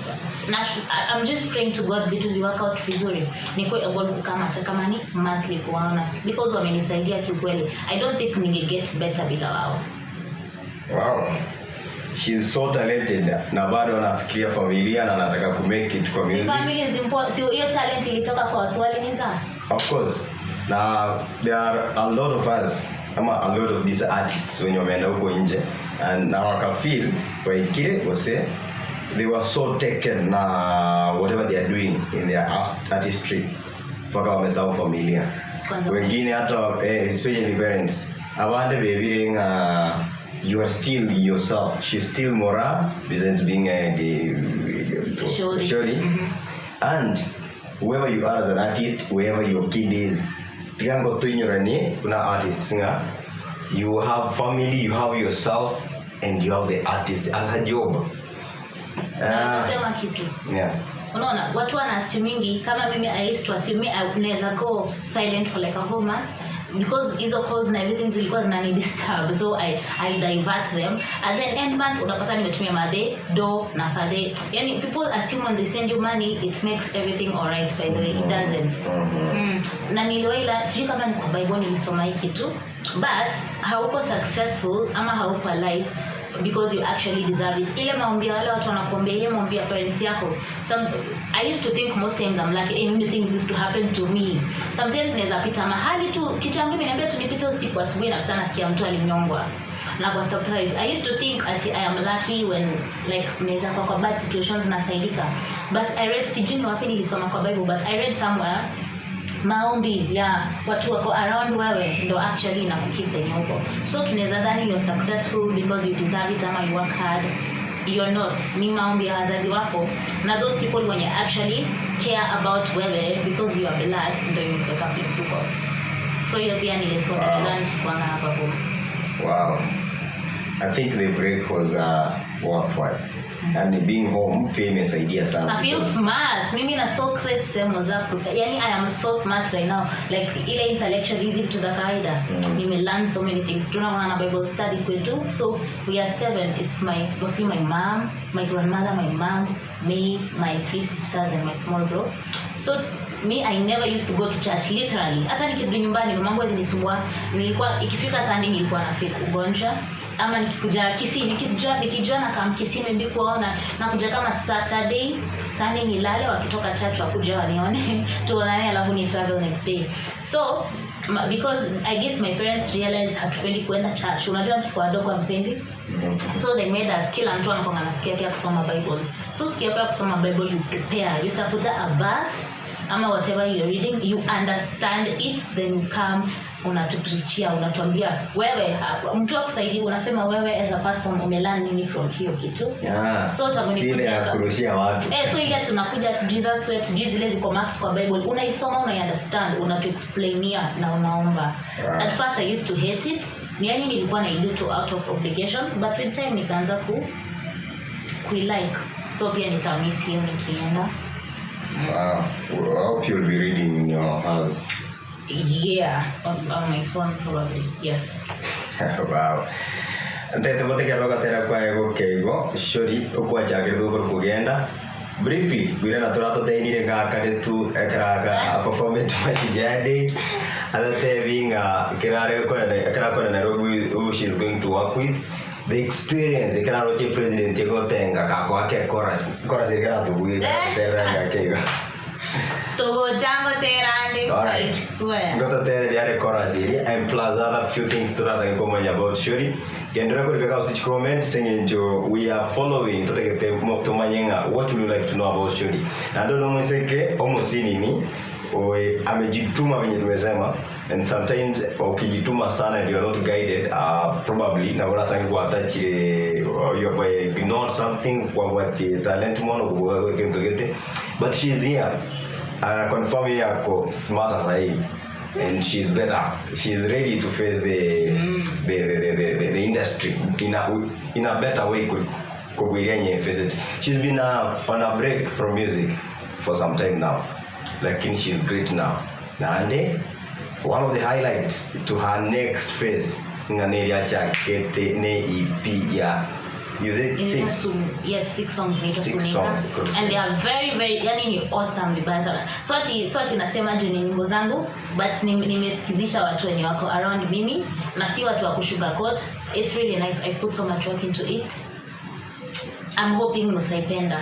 I'm just praying to God vitu zi work out vizuri. Nikuwe able kukama hata kama ni monthly kuwaona, because wamenisaidia kiukweli. I don't think ninge get better bila wao. Wow. She's so talented na bado anafikiria familia na anataka ku make it kwa Si music. family is important. Si hiyo talent ilitoka kwa waswali niza? Of course. Na there are a lot of us, ama a lot of these artists wenye wameenda huko nje and na wakafeel waikire wase they were so taken na whatever they are doing in their artistry mpaka wamesahau familia. Kwanza Wengine hata especially parents, abande bebire nga you are still yourself. She's still Mora besides being a Shori. Shori. And whoever you are as an artist, wherever your kid is, tigango tuinyorani kuna artists nga you have family, you have yourself, and you have the artist as a job. Na nasema kitu. Unaona watu wana assumingi kama mimi, I used to assume me, I naweza go silent for like a whole month because hizo calls na everything zilikuwa zinani disturb, so I divert them, and then end month unapata nimetumia madhe do na fadhe. Yani people assume when they send you money it makes everything alright. By the way, it doesn't. Na niliwaila, sijui kama ni kwa Bible nilisoma hii kitu, but hauko successful ama hauko alive because you actually deserve it. Ile maombi ya wale watu wanakuombea, ile maombi ya parents yako. I used to think most times I'm lucky and many things used to happen to me. Sometimes naweza pita mahali tu, kitu yangu imeniambia tu nipite usiku, asubuhi napita nasikia mtu alinyongwa. Na kwa surprise, I used to think ati I am lucky when like naweza kuwa kwa bad situations nasaidika, but I read, sijui ni wapi nilisoma kwa Bible, but I read somewhere maombi ya watu wako around wewe ndo actually na kukeep penye uko. So tunaweza dhani you're successful because you deserve it ama you work hard. You're not. Ni maombi ya wazazi wako na those people wenye actually care about wewe because you are blood ndo imekuweka place uko. So hiyo pia ni lesson nililearn nikikwanga hapa home. Wow. I think the break was worthwhile. And being home pia imesaidia sana. I feel smart. Mimi na so create sehemu za yani I am so smart right now. Like ile intellectual hizi vitu za kawaida. Nime learn so many things. Tunaona na Bible study kwetu. So we are 7. It's my mostly my mom, my grandmother, my mom, me, my 3 sisters and my small bro. So me, I never used to go to church literally. Hata nikirudi nyumbani mamangu alinisumbua. Nilikuwa ikifika Sunday nilikuwa na fake ugonjwa ama nikikuja Kisii, nikijua na kama Kisii maybe kuona na kuja kama Saturday, Sunday nilale, wakitoka church wakuja wanione tuonane, alafu ni travel next day. So because I guess my parents realized hatupendi kwenda church. Unajua mkikuwa wadogo hampendi. So they made us, kila mtu anakuwa anasikia kia kusoma Bible. So sikia kwa kusoma Bible, you prepare, you tafuta a verse ama whatever you're reading, you understand it, then you come unatupreachia, unatuambia wewe, mtu akusaidie, unasema wewe as a person umelearn nini from hiyo kitu. So sile ya kurushia watu. So ile tunakuja to Jesus wept, sijui zile ziko marked kwa Bible, unaisoma, unaiunderstand, unatuexplainia na unaomba. At first I used to hate it. Ni yani nilikuwa na do to out of obligation, but with time nikaanza ku like. So pia nitamiss hiyo nikienda. Wow. Well, I hope you'll be reading in your house. Yeah, on my phone probably. Yes. Wow. Ntete botegera gatera kwa ego keigo shori okwachakire thukuru kugenda briefly gwira na turatuteinire gakare tu ekaraga performance Mashujaa Day atatevinga kirare kora Nairobi who she is going to work with the experience ikiraroche president egotenga kako ake chorus ikiratubuire teranga keigo Tobochango terande. All right. I swear. Ngota tere diare chorus iri and plus other few things turataka kumanya about Shori. Gendera kuri kaka usich comment sengenjo we are following tutakete moktomanyenga what would you like to know about Shori. Na ndo no mweseke omosini ni oe amejituma venye tumesema, and sometimes ukijituma sana and you are not guided probably na wala sangi kwa attachire you have ignored something kwa what talent mono kwa kintu gete, but she's here and confirm yako smarter sahi and she's better, she's ready to face the the industry in a better way kukuirenye face it. She's been on a break from music for some time now, lakini she's great now. Nande one of the highlights to her next phase nganeria chakete ne EP ya six. Yes, 6 songs. 6 songs. And they are very very, yani ni awesome vibaya sana. So ati nasema juu ni nyimbo zangu, but nimesikizisha watu wenye wako around mimi na si watu wa kushuga coat. It's really nice. I put so much work into it. I'm hoping mtaipenda.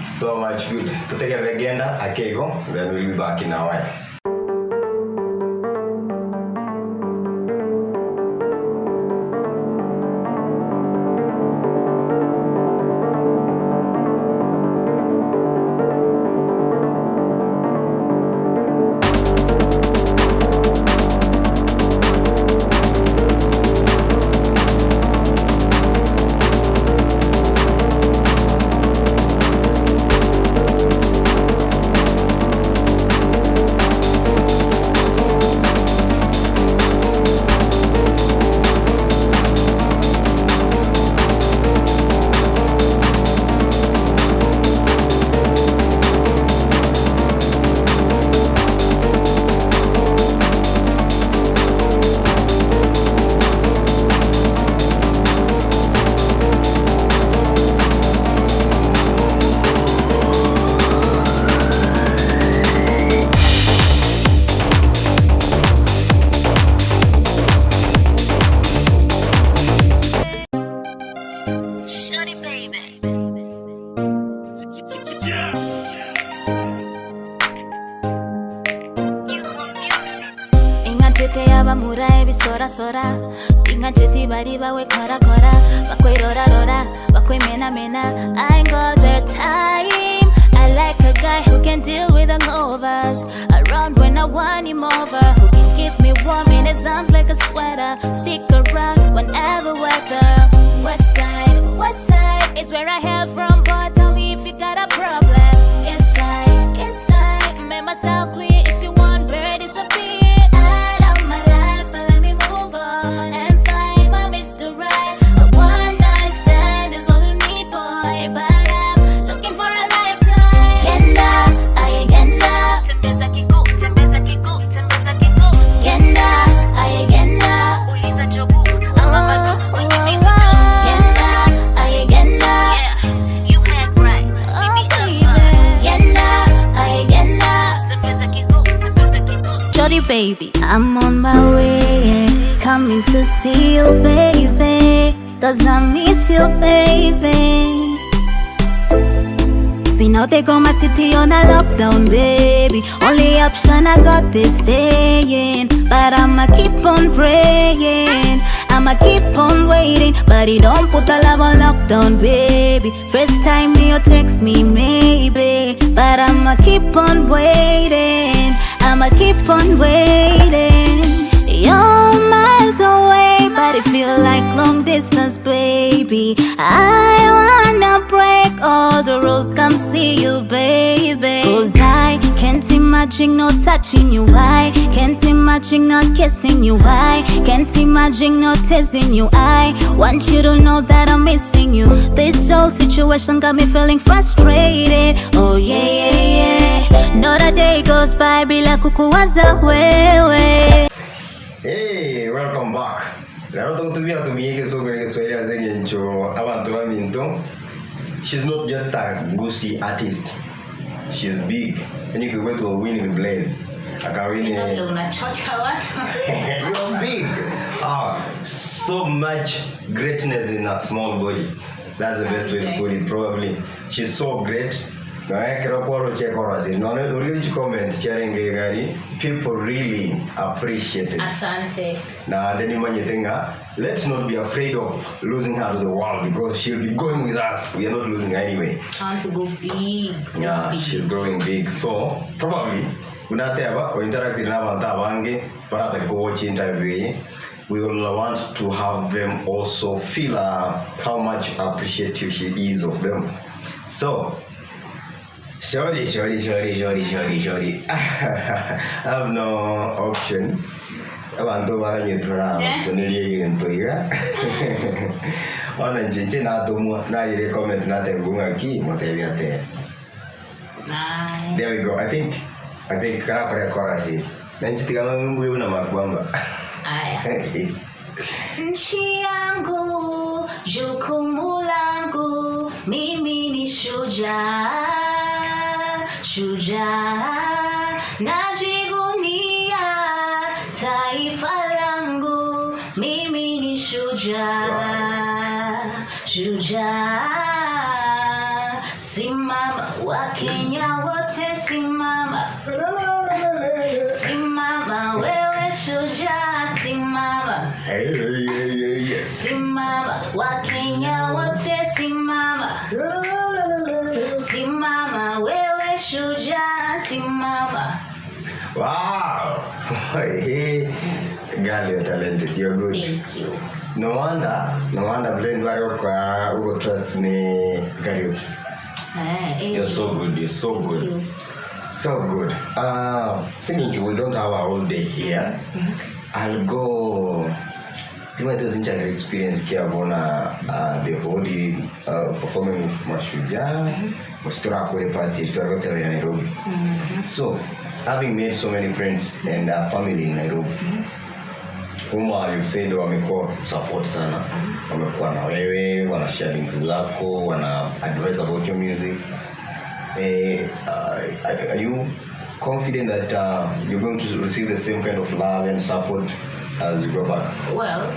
So much good. Tuteke regenda akego, then we'll be back in a while. Tingachete abamura ebisorasora, tingachete bari bawe korakora, bakwerorarora, bakwemenamena. I ain't got their time. I like a guy who can deal with hangovers, around when I want him over, who can keep me warm in his arms like a sweater, stick around whenever weather. West side is where I hail from, boy, tell me if you got a problem. Yes I made myself clear. If you want bird, disappear out of my life, and let me move on and find my Mr. Right. A one night stand is all you need, boy, but I'm looking for a lifetime. Genda, aye genda, tembeza kiguu, tembeza kiguu, tembeza kiguu. Genda, aye genda, uliza jobu ama bado kwenye miguu. Genda, aye genda, yeah, you had right, see me up. Genda, aye genda, tembeza kiguu, tembeza kiguu. Jody baby, I'm on my way, coming to see you, baby, 'cause I miss you, baby. See now they got my city on a lockdown, baby. Only option I got is staying, but I'ma keep on praying, I'ma keep on waiting, but it don't put the love on lockdown, baby. First time you text me, maybe, but I'ma keep on waiting, I'ma keep on waiting. You're miles away, but it feel like long distance, baby. I wanna break all the rules, come see you, baby. 'Cause I can't imagine not touching you. I can't imagine not kissing you. I can't imagine not teasing you. I want you to know that I'm missing you. This whole situation got me feeling frustrated. Oh yeah. Not a day goes by bila kukuwaza wewe. Hey, welcome back. Lero tukutumia tumie Kisungu na Kiswahili ase eng'encho abantu baminto. She's not just a Gusii artist. She's big. And you could go to a win with Blaze. Akawini. Vile unachocha watu. You're big. Ah, so much greatness in a small body. That's the best way to put it, probably. She's so great. Noekero kworo chekorasi. No, no, comment cherenge gari. People really appreciate it. Asante. Na ndeni manyete ng'a let's not be afraid of losing her to the world, because she'll be going with us. We are not losing her anyway. I want to go big. Yeah, big. She's growing big. So probably unateba or interacting na abantu abange barata go watch interview iyi. We will want to have them also feel how much appreciative she is of them. So shorty, shorty, shorty, shorty, shorty, shorty. I have no option. Abantu bakanyitura option eri egento iga. Ona nche natumwa narire comment natebu ng'aki motebi ate. Nice. There we go. I think karakore chorus. Nanchi tigama mbuye na makwamba. Aya. Nchi yangu, jukumu langu, mimi ni shujaa, shujaa, najivunia taifa langu, mimi ni shujaa, shujaa. Simama Wakenya wote, simama, simama wewe shujaa, simama. Hey, hey, hey, hey, yes. Simama Wakenya wote, simama, simama wewe shujaa, simama. Wow. Hey, girl, you're talented. You're good. Thank you. No wonder Blend wako kwa uko trust ni karaoke. Eh, You're so good. You're so Thank good. you. So good. Singing, we don't have a whole day here. I'll go. Timothy Sincha experience kia bona the whole performing Mashujaa, Mustura kure party turakotela ya Nairobi. So, having made so many friends and family in Nairobi, whom you said wamekuwa support sana, wamekuwa na wewe, wana share links zako, wana advice about your music. Are you confident that you're going to receive the same kind of love and support as you go back? Well,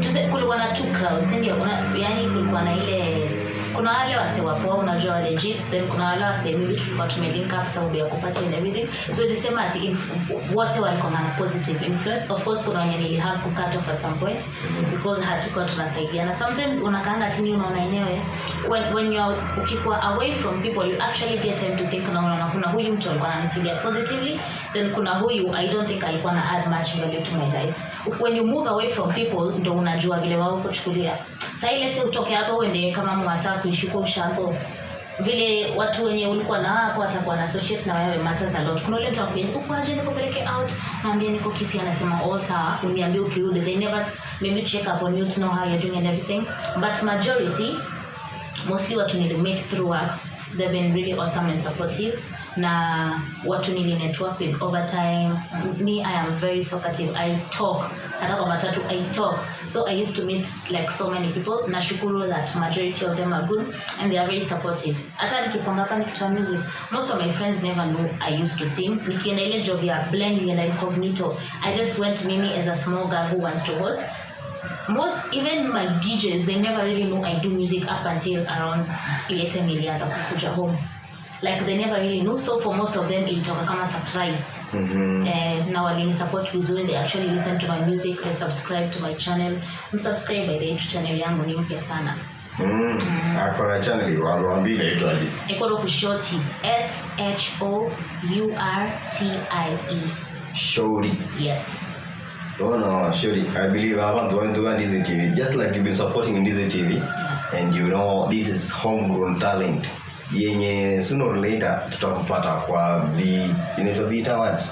tuse, kulikuwa na two crowds, ndio? Yani kulikuwa na ile Kuna wale wase wapoa, unajua, legit, then kuna wale wase maybe tulikuwa tumelink up sababu ya kupata and everything. Siwezi sema ati wote walikuwa na positive influence. Of course kuna wenye nili have ku cut off at some point because hatukuwa tunasaidiana. Sometimes unakaanga chini, unaona yenyewe when you're, ukikuwa away from people, you actually get time to think na unaona kuna huyu mtu alikuwa ananisaidia positively, then kuna huyu I don't think alikuwa na add much value to my life. When you move away from people, ndo unajua vile wao kuchukulia. Sahii let's say utoke hapo uende kama mwata kuishi kwa ushago, vile watu wenye ulikuwa na hapo watakuwa na associate na wewe matters a lot. Kuna ule mtu anakuambia, "Uko aje, nikupeleke out?" Naambia, "Niko Kisii." Anasema, "Oh, sawa, uniambie ukirudi." They never maybe check up on you to know how you're doing and everything. But majority, mostly watu nilimeet through work, they've been really awesome and supportive. Na watu nili network with over time, me, I am very talkative. I talk hata kwa matatu, I talk. So I used to meet like so many people. Nashukuru that majority of them are good and they are very supportive. Hata nikipanga hapa nikitoa music, most of my friends never knew I used to sing. Nikienda ile job ya blend, nienda incognito. I just went, mimi as a small girl who wants to host. Most, even my DJs, they never really know I do music up until around ile time nilianza kukuja home. Like, they never really knew. So for most of them ilitoka kama surprise. Eh, na walini support vizuri. They actually listen to my music, they subscribe to my channel. Msubscribe, by the way, to channel yangu, ni mpya sana. Ako na channel, waambie inaitwaje? Iko Shortie, Shortie. Shortie. Yes. Oh no, Shortie. I believe I want to want to Ndizi TV. Just like you've been supporting Ndizi TV. Yes. And you know this is homegrown talent yenye sooner or later tutakupata kwa V, inaitwa BET Award.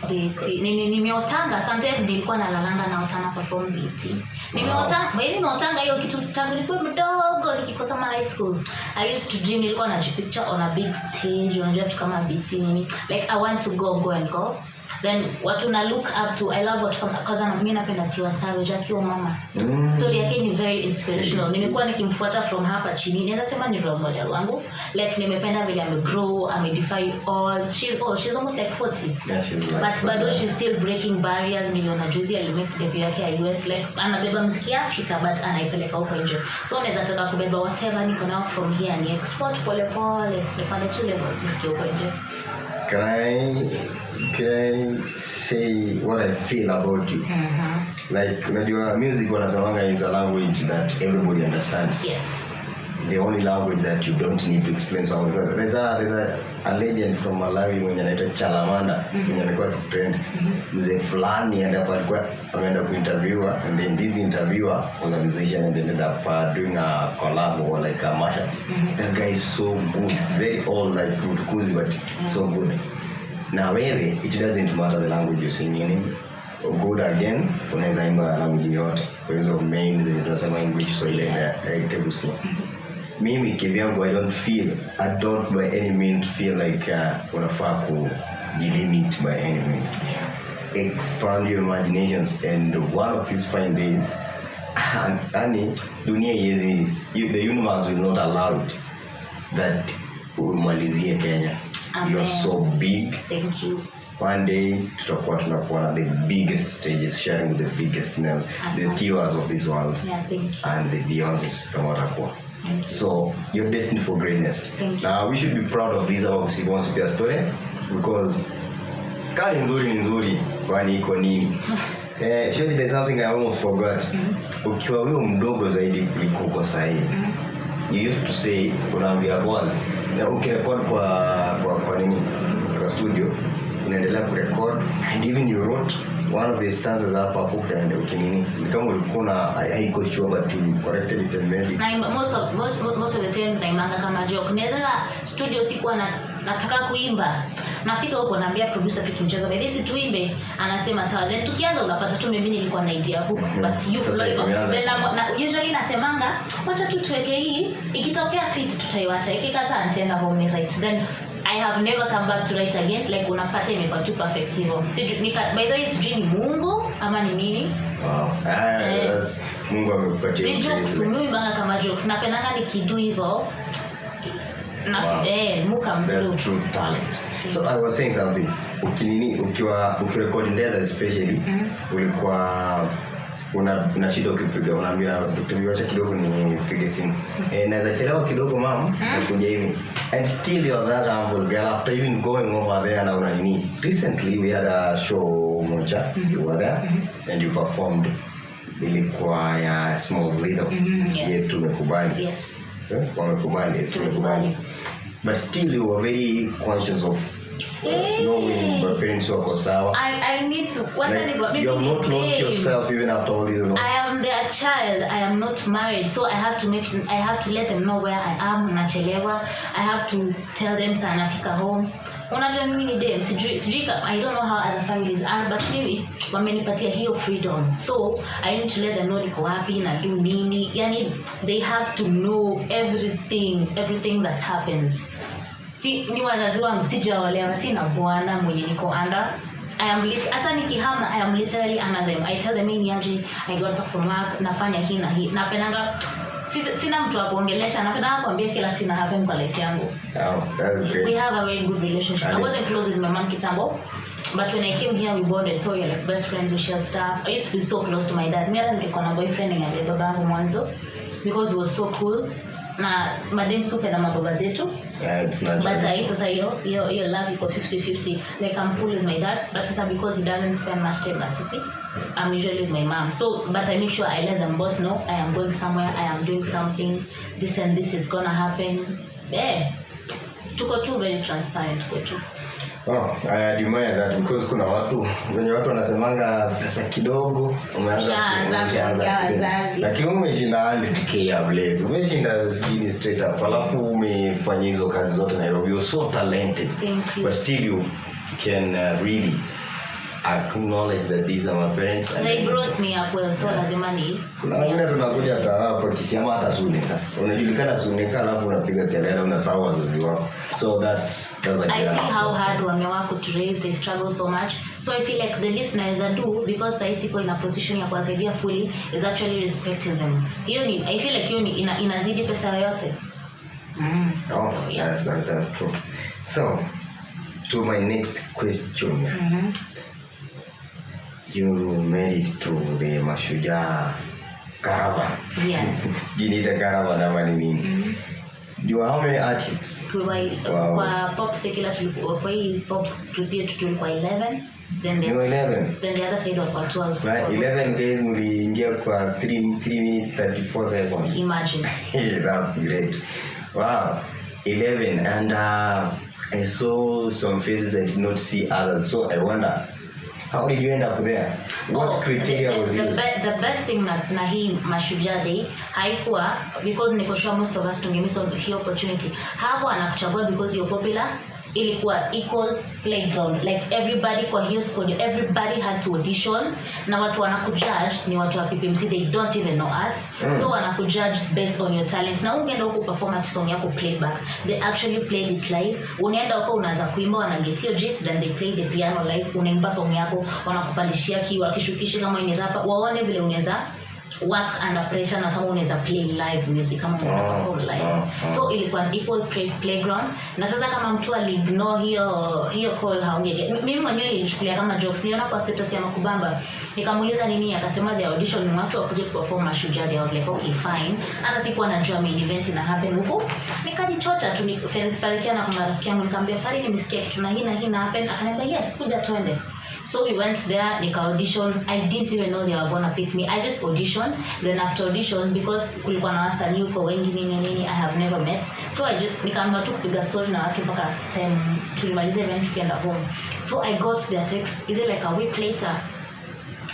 BET. Nimeotanga sometimes, nilikuwa nalalanga naotana perform BET. Nimeotanga, wow. Nimeotanga hiyo kitu tangu nilikuwa mdogo, nikikuwa kama high school. I used to dream, nilikuwa najipicture on a big stage, unajua tu kama BET nini. Like, I want to go, go and go. Then watu na look up to, I love watu kama, kwanza mimi napenda Tiwa Savage akiwa mama. Story yake ni very inspirational. Nimekuwa nikimfuata from hapa chini. Naweza sema ni role model wangu. Like, nimependa vile amegrow, amedefy all. She's almost like 40. Yeah, she's like, But bado she's still breaking barriers. Niliona juzi alimake debut yake ya US. Like, anabeba mziki Africa but anaipeleka huko nje. So unaweza taka kubeba whatever niko nao from here ni export pole pole, nipande two levels nikiwa huko nje. Can I say what I feel about you? Mhm. Like, unajua music wanasemanga is a language that everybody understands. Yes. The only language that you don't need to explain someone. So there's a legend from Malawi mwenye anaitwa Chalamanda, mwenye amekuwa akitrend. Mzee fulani alafu alikuwa ameenda kuinterviewer, and then this interviewer was a musician and they ended up doing a collab or like a mashup. That guy is so good, very old, like mtukuzi, but so good. Na wewe, it doesn't matter the language you're singing in. Good again, unaweza imba language yote kwa hizo main zenye tunasema, English, Swahili na Kikuyu. Mimi kivyangu, I don't by any means feel like unafaa kujilimit by any means. Expand your imaginations, and one of these fine days, yani dunia iwezi, the universe will not allow it that umalizie Kenya. Amen. You're so big. Thank you. One day tutakuwa tunakuwa na the biggest stages, sharing with the biggest names, the Asante. Tiwas of this world Yeah, thank you. And the Beyonces kama watakuwa. Thank you. So you're destined for greatness. Thank you. Now we should be proud of this our pia story, because kaa ni nzuri, ni nzuri, kwani iko nini? Eh, Shortie, there's something I almost forgot. Ukiwa wewe mdogo zaidi kuliko uko sahii, you used to say, unaambia boys na ukirecord kwa nini, kwa studio, unaendelea kurecord, and even you wrote one of the stanzas hapo hapo ukaenda ukinini, ni kama ulikuwa na, haiko sure, but you corrected it and made it. Na most of the times naimbanga kama joke. Naweza studio, sikuwa na, nataka kuimba, nafika huko naambia producer tukimcheza, "By this tuimbe." Anasema, "Sawa." Then tukianza unapata tu mimi nilikuwa na idea hook, but you Sasa flow hivyo. imeanza. Then usually nasemanga, "Wacha tu tuweke hii, ikitokea fit tutaiwacha, ikikata nitaenda home ni write." Then I have never come back to write again. Like, unapata imekuwa tu perfect hivyo. By the way, sijui ni Mungu ama ni nini. Wow. Ah, Eh. Mungu amekupatia Ni jokes ujuzi. tu, mimi banga kama jokes. Napendanga nikidu hivyo na Wow. eh, muka That's mtu. true talent. So I was saying something. Ukinini, ukiwa ukirekodi Ndetha especially, ulikuwa Una shida ukipiga, unaambia Dr. B, wacha kidogo nipige simu. Eh, naweza chelewa kidogo mam, nakuja hivi. And still you're that humble girl after even going over there na una nini. Recently we had a show moja, you were there and you performed. Ilikuwa ya Small Little. Yes. Ye tumekubali. Yes. Eh, wamekubali, tumekubali. But still you were very conscious of Hey. knowing my parents wako sawa. I need to, wacha Like, ni you have not lost yourself even after all this long. I am their child. I am not married, so I have to let them know where I am. Nachelewa. I have to tell them saa nafika home. Unajua mimi ni dem, sijui I don't know how other families are, but mimi wamenipatia hiyo freedom. So I need to let them know niko wapi na do nini. Yani they have to know everything, everything that happens. Si ni wazazi wangu, sijaolewa, sina bwana mwenye niko under. I am lit hata nikihama, I am literally under them. I tell them, "Mimi ni aje, I got back from work, nafanya hii na hii." Napendanga sina mtu wa kuongelesha, napendanga kuambia kila kitu ina happen kwa life yangu. Oh, that's great. We have a very good relationship. And I wasn't close with my mom kitambo, but when I came here we bonded, so we're like best friends, we share stuff. I used to be so close to my dad. Mi hata nilikuwa na boyfriend niambia babangu mwanzo because he was so cool, na madem supe na mababa zetu. Yeah, it's But natural. sahi sasa hiyo love iko 50-50. Like, I'm cool with my dad, but sasa because he doesn't spend much time na sisi, I'm usually with my mom. So but I make sure I let them both know I am going somewhere, I am doing something, this and this is gonna happen. Yeah, tuko tu very transparent kwetu. Oh, I admire that because kuna watu wenye watu wanasemanga pesa kidogo umeanza Ushaanza umeshaanza kuongea kulia. wazazi. Lakini umeshinda 100K ya Blaze, umeshinda sijui straight up, alafu umefanya hizo kazi zote Nairobi. You're so talented. Thank you. But still you can really acknowledge that these are my parents and They brought me up well, so lazima ni Kuna wengine tunakuja hata hapa Kisii ama hata Suneka. Unajulikana Suneka alafu unapiga kelele, unasahau wazazi wako. So that's a I see how hard wamework to raise, they struggle so much. So I feel like the least naweza do, because sahi siko in a position ya kuwasaidia fully, is actually respecting them. Hiyo ni, I feel like hiyo ni inazidi pesa yoyote. Oh, So, yeah. that's true. So, to my next question. You made it to the Mashujaa caravan. Yes. Sijui niite caravan ama ni nini. You are how many artists? We were, Wow. kwa pop secular tulikuwa, kwa hii pop group yetu tulikuwa 11, then the, You were 11. then the other side walikuwa 12. Right, 11 guys mliingia kwa 3 minutes 34 seconds. Imagine. Hey, that's great. Wow. 11 and I saw some faces, I did not see others. So I wonder, how did you end up there? What Oh, criteria was used? The best thing na hii Mashujaa Day haikuwa because niko sure most of us tungemiss on hii opportunity. Hapo anakuchagua because you're popular. Ilikuwa equal playground, like everybody kwa hiyo squad, everybody had to audition, na watu wanakujudge ni watu wa PPMC, they don't even know us. So wanakujudge based on your talent, na ungeenda huko perform ati song yako playback, they actually played it live. Unaenda huko unaanza kuimba, wana get your gist, then they play the piano live, unaimba song yako, wanakupandishia key, wakishukisha kama ni rapper, waone vile unaweza work under pressure na kama unaweza play live music, kama unaweza perform live. So ilikuwa an equal playground, na sasa kama mtu aliignore hiyo call, haungege. Mimi mwenyewe nilichukulia kama jokes. Niliona kwa status ya Makubamba, nikamuuliza nini, akasema the audition ni watu wakuje kuperform Mashujaa Day. I was like, "Okay, fine." Hata sikuwa najua main event ina happen huko. Nikajichocha tu, nifarikia na kuna rafiki yangu, nikamwambia, "Fari, nimesikia kitu na hii na hii na happen." Akaniambia, "Yes, kuja twende." So we went there, nika audition. I didn't even know they were gonna pick me. I just auditioned. Then after audition, because kulikuwa na wasanii huko wengi, nini nini, I have never met, so I just nikaamua tu kupiga story na watu mpaka time tulimaliza event tukienda home. So I got their text, is it like a week later,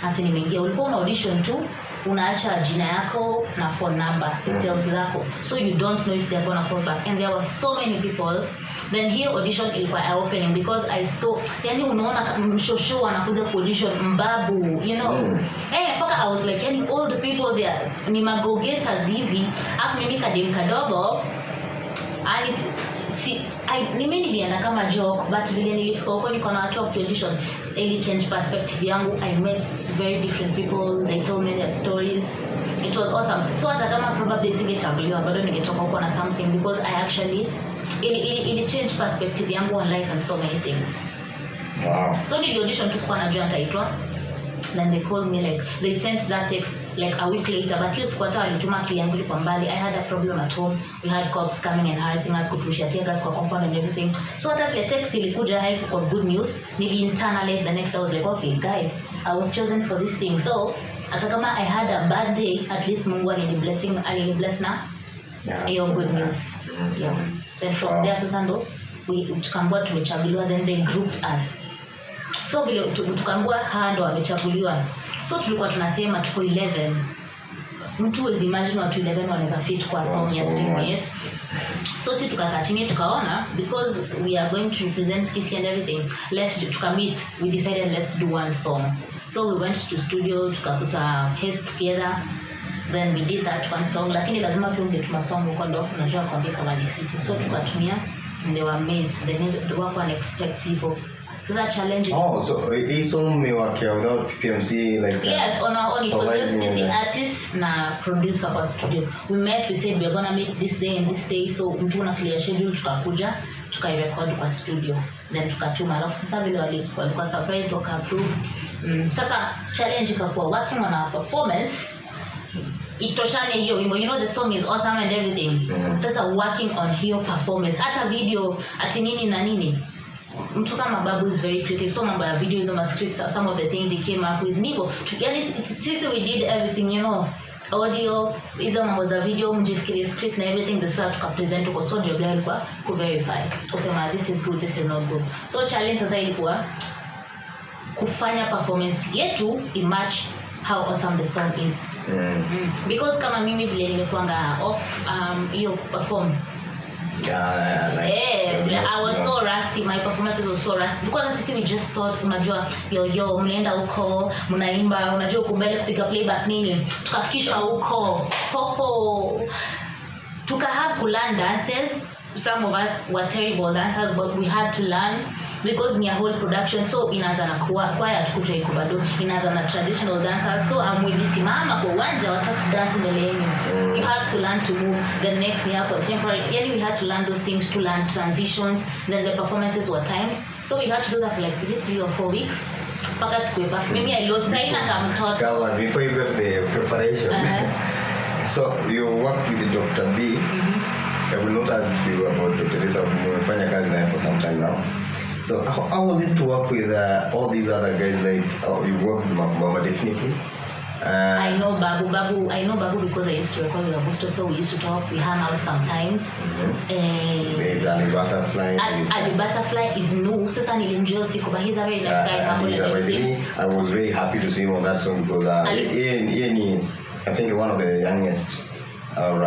ati nimeingia. Ulikuwa una audition tu, unaacha jina yako na phone number, details zako, so you don't know if they're gonna call back, and there were so many people. Then hiyo audition ilikuwa eye opening because I saw, yani unaona mshosho anakuja ku audition, mbabu. Eh, mpaka I was like, yani all the people there ni mago-getters hivi, afu mimi kadem kadogo. Ani si, mimi nilienda kama joke, but vile nilifika huko niko na watu wa audition, ili change perspective yangu. I met very different people, they told me their stories. It was awesome. So hata kama probably singechaguliwa, bado ningetoka huko na something because I actually ili change perspective yangu on life and so many things. So nili audition tu, sikuwa najua nitaitwa. Then they called me, like they sent that text like a week later, but hiyo siku hata walituma, akili yangu ilikuwa mbali. I had a problem at home. We had cops coming and harassing us, kuturushia tear gas kwa compound and everything. So hata vile text ilikuja haikuwa good news. Nili internalize. The next I was like, "Okay guy, I was chosen for this thing." So hata kama I had a bad day, at least Mungu alini bless na hiyo good news. Yes, then from there sasa ndo tukaambiwa tumechaguliwa. Then they grouped us. So vile tukaambiwa hawa ndo wamechaguliwa, so tulikuwa tunasema tuko 11. Mtu huwezi imagine watu 11 wanaweza fit kwa song ya One 3 song. minutes. So si tukakaa chini tukaona, because we are going to represent Kisii and everything, let's tukameet. We decided let's do one song. So we went to studio, tukakuta heads together, then we did that one song. Lakini lazima pia ungetuma song huko ndo unajua kuambia kama ni fiti. So tukatumia and they were amazed. The next wako unexpect hivyo. Sasa challenge Oh, so hii song mmeworkia without PPMC, like Yes, on our own. It was just providing sisi artists na producer kwa studio. We met, we said we're gonna meet this day and this day. So mtu una clear schedule, tukakuja, tukairecord kwa studio. Then tukatuma. Alafu sasa vile walikuwa surprised, waka approve. Sasa challenge ikakuwa working on our performance itoshane hiyo wimbo. You know the song is awesome and everything. Sasa working on hiyo performance, hata video, ati nini na nini, mtu kama Babu is very creative, so mambo ya video, hizo ma scripts, some of the things he came up with nivo. Yani sisi we did everything, audio, hizo mambo za video, mjifikirie script na everything. The sasa tukapresent huko. So job yao ilikuwa kuverify, kusema this is good, this is not good. So challenge sasa ilikuwa kufanya performance yetu imatch how awesome the song is. Because kama mimi vile nimekuanga off hiyo kuperform. Yeah, like, Eh, I was so rusty. My performances was so rusty. Because sisi we just thought, unajua, yo yo, mnaenda huko, mnaimba, unajua huko mbele kupiga playback nini. Tukafikishwa huko. Popo. Tuka have to learn dances. Some of us were terrible dancers, but we had to learn because ni a whole production. So inaanza na kwaya tukuja iko bado, inaanza na traditional dancers. So hamwezi simama kwa uwanja watu dance mbele yenu. You have to learn to move. The next ni contemporary. Yani we had to learn those things, to learn transitions. Then the performances were timed. So we had to do that for like, is it 3 or 4 weeks? Mpaka tukue perfect. Mimi I lost saina kama mtoto. Come on, before you go to the preparation. So you worked with Dr. B. I will not ask you about Dr. Lisa. Umefanya kazi naye for some time now. So how was it to work with all these other guys? Like, oh, you worked with Makubamba definitely. I know Babu. Babu, I know Babu because I used to record with Augusto, so we used to talk. We hang out sometimes. Eh, There's Ali Butterfly. Ali Butterfly is new. Sasa nilimjua usiku, but he's a very nice guy, humble He's and by the everything. way, I was very happy to see him on that song because yeye ni, I think, one of the youngest or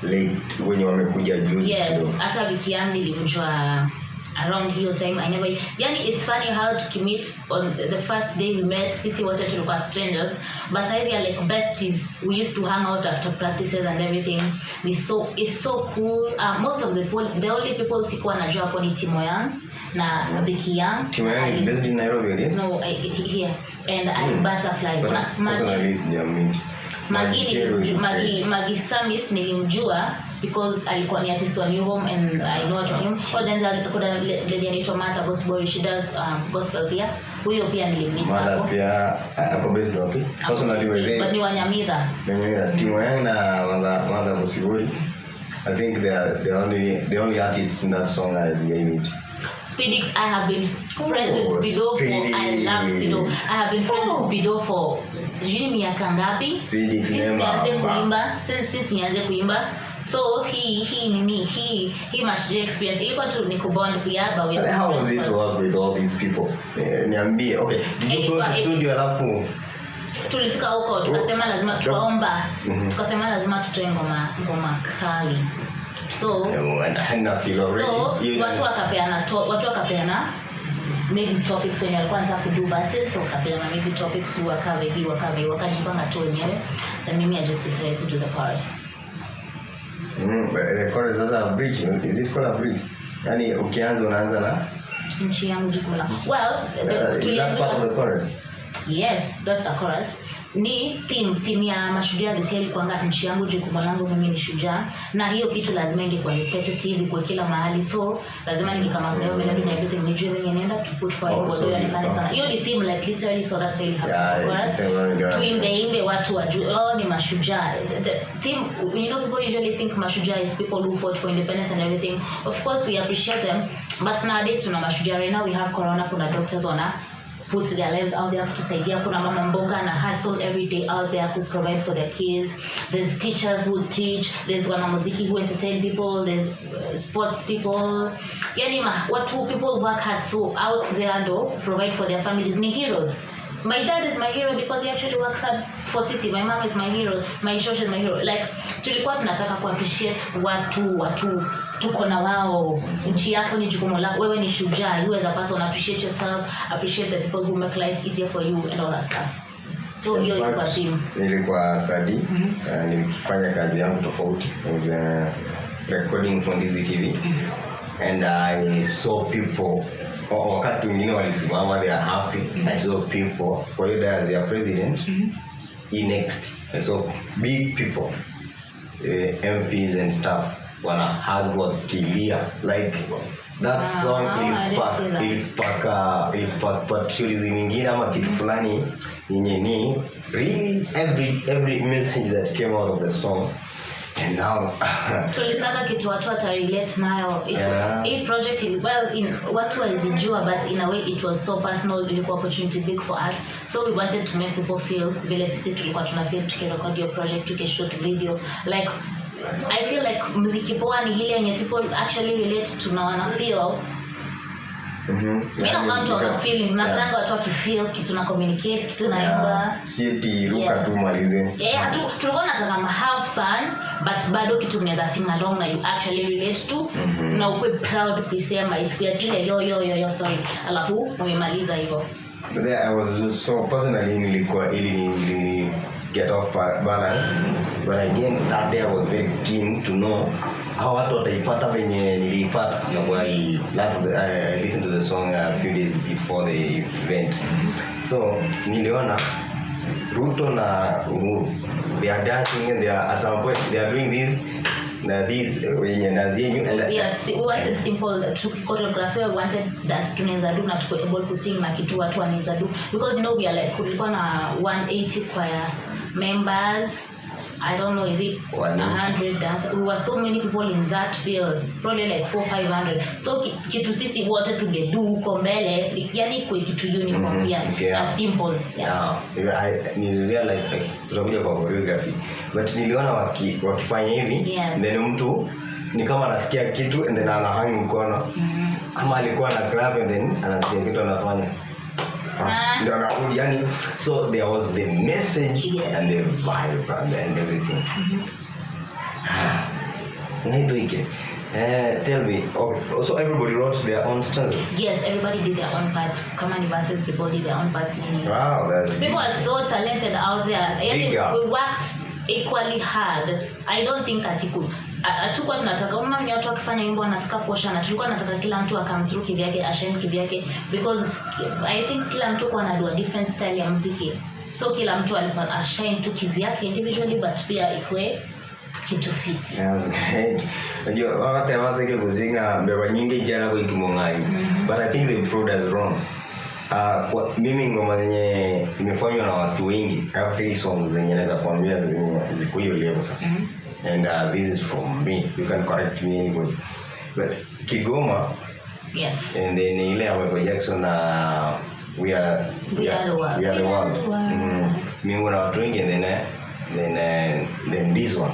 late wenye wamekuja juzi Yes, kidogo. hata wiki yangu nilimjua around hiyo time. I never, yani it's funny how tukimeet on the first day we met, sisi wote tulikuwa strangers, but sasa hivi are like besties. We used to hang out after practices and everything. We so it's so cool. Most of the people, the only people sikuwa najua hapo ni Timo Young na Vicky Young. Timo Young is based in Nairobi, I guess. No, here and Ali Butterfly. But personally, sijameet. Magi Kero is Magi great. Magi Samis nilimjua because alikuwa ni artist wa New Home and I know what him. Or then kuna lady anaitwa Martha Bosbury, she does gospel pia. Huyo pia nilimmeet Martha hapo. Pia ako based wapi? Personally, were But ni Wanyamidha. Wenyewe Timo Young na Martha Bosibori, I think they are the only artists in that song I meet. Speedix, I have been friends Oh, with Speedo for, I love Speedo. I have been friends with Speedo for sijui miaka ngapi? Speedix, Since Nema, nianze ba. kuimba, since nianze kuimba. So he nini he Mashujaa experience ilikuwa tu ni kubond pia, but we are How was friends it to work with all these people? Eh, niambie. Okay, did you go to studio alafu Tulifika huko tukasema lazima tukaomba, tukasema lazima tutoe ngoma kali, so Na feel already. So watu wakapeana maybe topics wenye walikuwa wanataka kudo verses. So wakapeana maybe topics, wakave hii, wakave, wakajipanga tu wenyewe. Then mimi I just decided to do the chorus. But the chorus sasa, bridge, is it called a bridge? Yani ukianza unaanza na Nchi yangu jukumu la, well, Is that part of the chorus? Yes, that's a chorus. Ni theme ya Mashujaa this year ilikuwanga "Nchi yangu, jukumu langu, mimi ni shujaa", na hiyo kitu lazima ingekuwa repetitive kwa kila mahali. So lazima nikikama na hiyo melody na everything, nijue venye naenda to put kwa Oh, hiyo so ionekane sana. Hiyo ni theme, like literally, so that's why it happened. Yeah, Chorus, sema ndio. Tuimbe imbe watu wajue, oh, ni mashujaa. The theme, people usually think mashujaa is people who fought for independence and everything. Of course we appreciate them, but nowadays tuna mashujaa. Right now we have corona, kuna doctors wana put their lives out there kutusaidia, kuna mama mboga na hustle every day out there who provide for their kids, there's teachers who teach, there's wanamuziki who entertain people, there's sports people, yani watu, people work hard so out there ndo provide for their families, ni heroes. My dad is my hero because he actually works hard for city. My mom is my hero, my shosh is my hero. Like, tulikuwa tunataka ku appreciate watu tuko na wao. Nchi yako ni jukumu lako, wewe ni shujaa. You as a person, appreciate yourself, appreciate the people who make life easier for you and all that stuff. So In hiyo ilikuwa fact, theme. Nilikuwa study, nikifanya kazi yangu tofauti. I was recording for Ndizi TV and I saw people, wakati wengine walisimama, they are happy. I saw people kwa hiyo dais ya president. Next I saw big people, MPs and stuff, wana hug wakilia like that Ah, song I didn't see that. ilispark patriotism ingine ama kitu fulani yenye ni really every message that came out of the song and now Tulitaka kitu watu watarelate nayo. Hii project well, watu walizijua, but in a way it was so personal. Ilikuwa opportunity big for us, so we wanted to make people feel vile sisi tulikuwa tuna feel tukirecord your project, tukishoot video. Like, I feel like mziki poa ni ile yenye people actually relate to na wana feel. Mi naona mtu ana feelings. Napendanga watu wakifeel kitu na communicate kitu naimba. Yeah. Si eti ruka tu malize. Yeah, tulikuwa nataka have fun, but bado kitu mnaweza sing along na you actually relate to na ukwe proud kuisema, isikuatile yo yo yo yo, sorry, alafu umemaliza hivyo. But then I was so, personally nilikuwa ili ni get off balance, but again that day I was very keen to know how watu wataipata venye niliipata, kwa sababu I listened to the song a few days before the event. So niliona Ruto na Uhuru, they are dancing and they are at some point they are doing this na this yenye nazi yenyu and Yes, we wanted simple choreography. We wanted dance tunaweza do na tuko able to sing na kitu watu wanaweza do, because we are like, kulikuwa na 180 choir members. I don't know, is it 100 dance? We were so many people in that field, probably like 4 500. So kitu sisi wote tungedu huko mbele, yani kwe kitu uniform pia na simple, yeah. Yeah, nilirealize like, tutakuja kwa choreography, but niliona wakifanya hivi, then mtu ni kama anasikia kitu and then anahang mkono, ama alikuwa na clap and then anasikia kitu anafanya. Ah, ndio anarudi yani. So there was the message and the vibe and everything. Naitho. Tell me, okay, so everybody wrote their own stanza? Yes, everybody did their own part. Kama ni verses, people did their own parts, nini. Wow, that's People are so talented out there. Yani, Big up. We worked equally hard. I don't think ati hatukuwa tunataka, unaona wenye watu wakifanya wimbo wanataka kuoshana. Tulikuwa tunataka kila mtu akam through kivyake, ashine kivyake, because I think kila mtu kwa anadua different style ya muziki, so kila mtu alikuwa ashine tu kivyake individually, but pia ikwe kitu fiti. That's great. Unajua wakati waseke kuzinga mbeba nyingi jana kwa ikimong'anyi. But I think they proved us wrong. Kwa, mimi ngoma zenye imefanywa na watu wengi, I have three songs zenye naweza kuambia zenye ziko hiyo level sasa. And this is from me. You can correct me, anybody. But Kigoma and then ile ya Michael Jackson na We We Are the World. We Are the We Are World. the World. Mimi na watu wengi and then this one.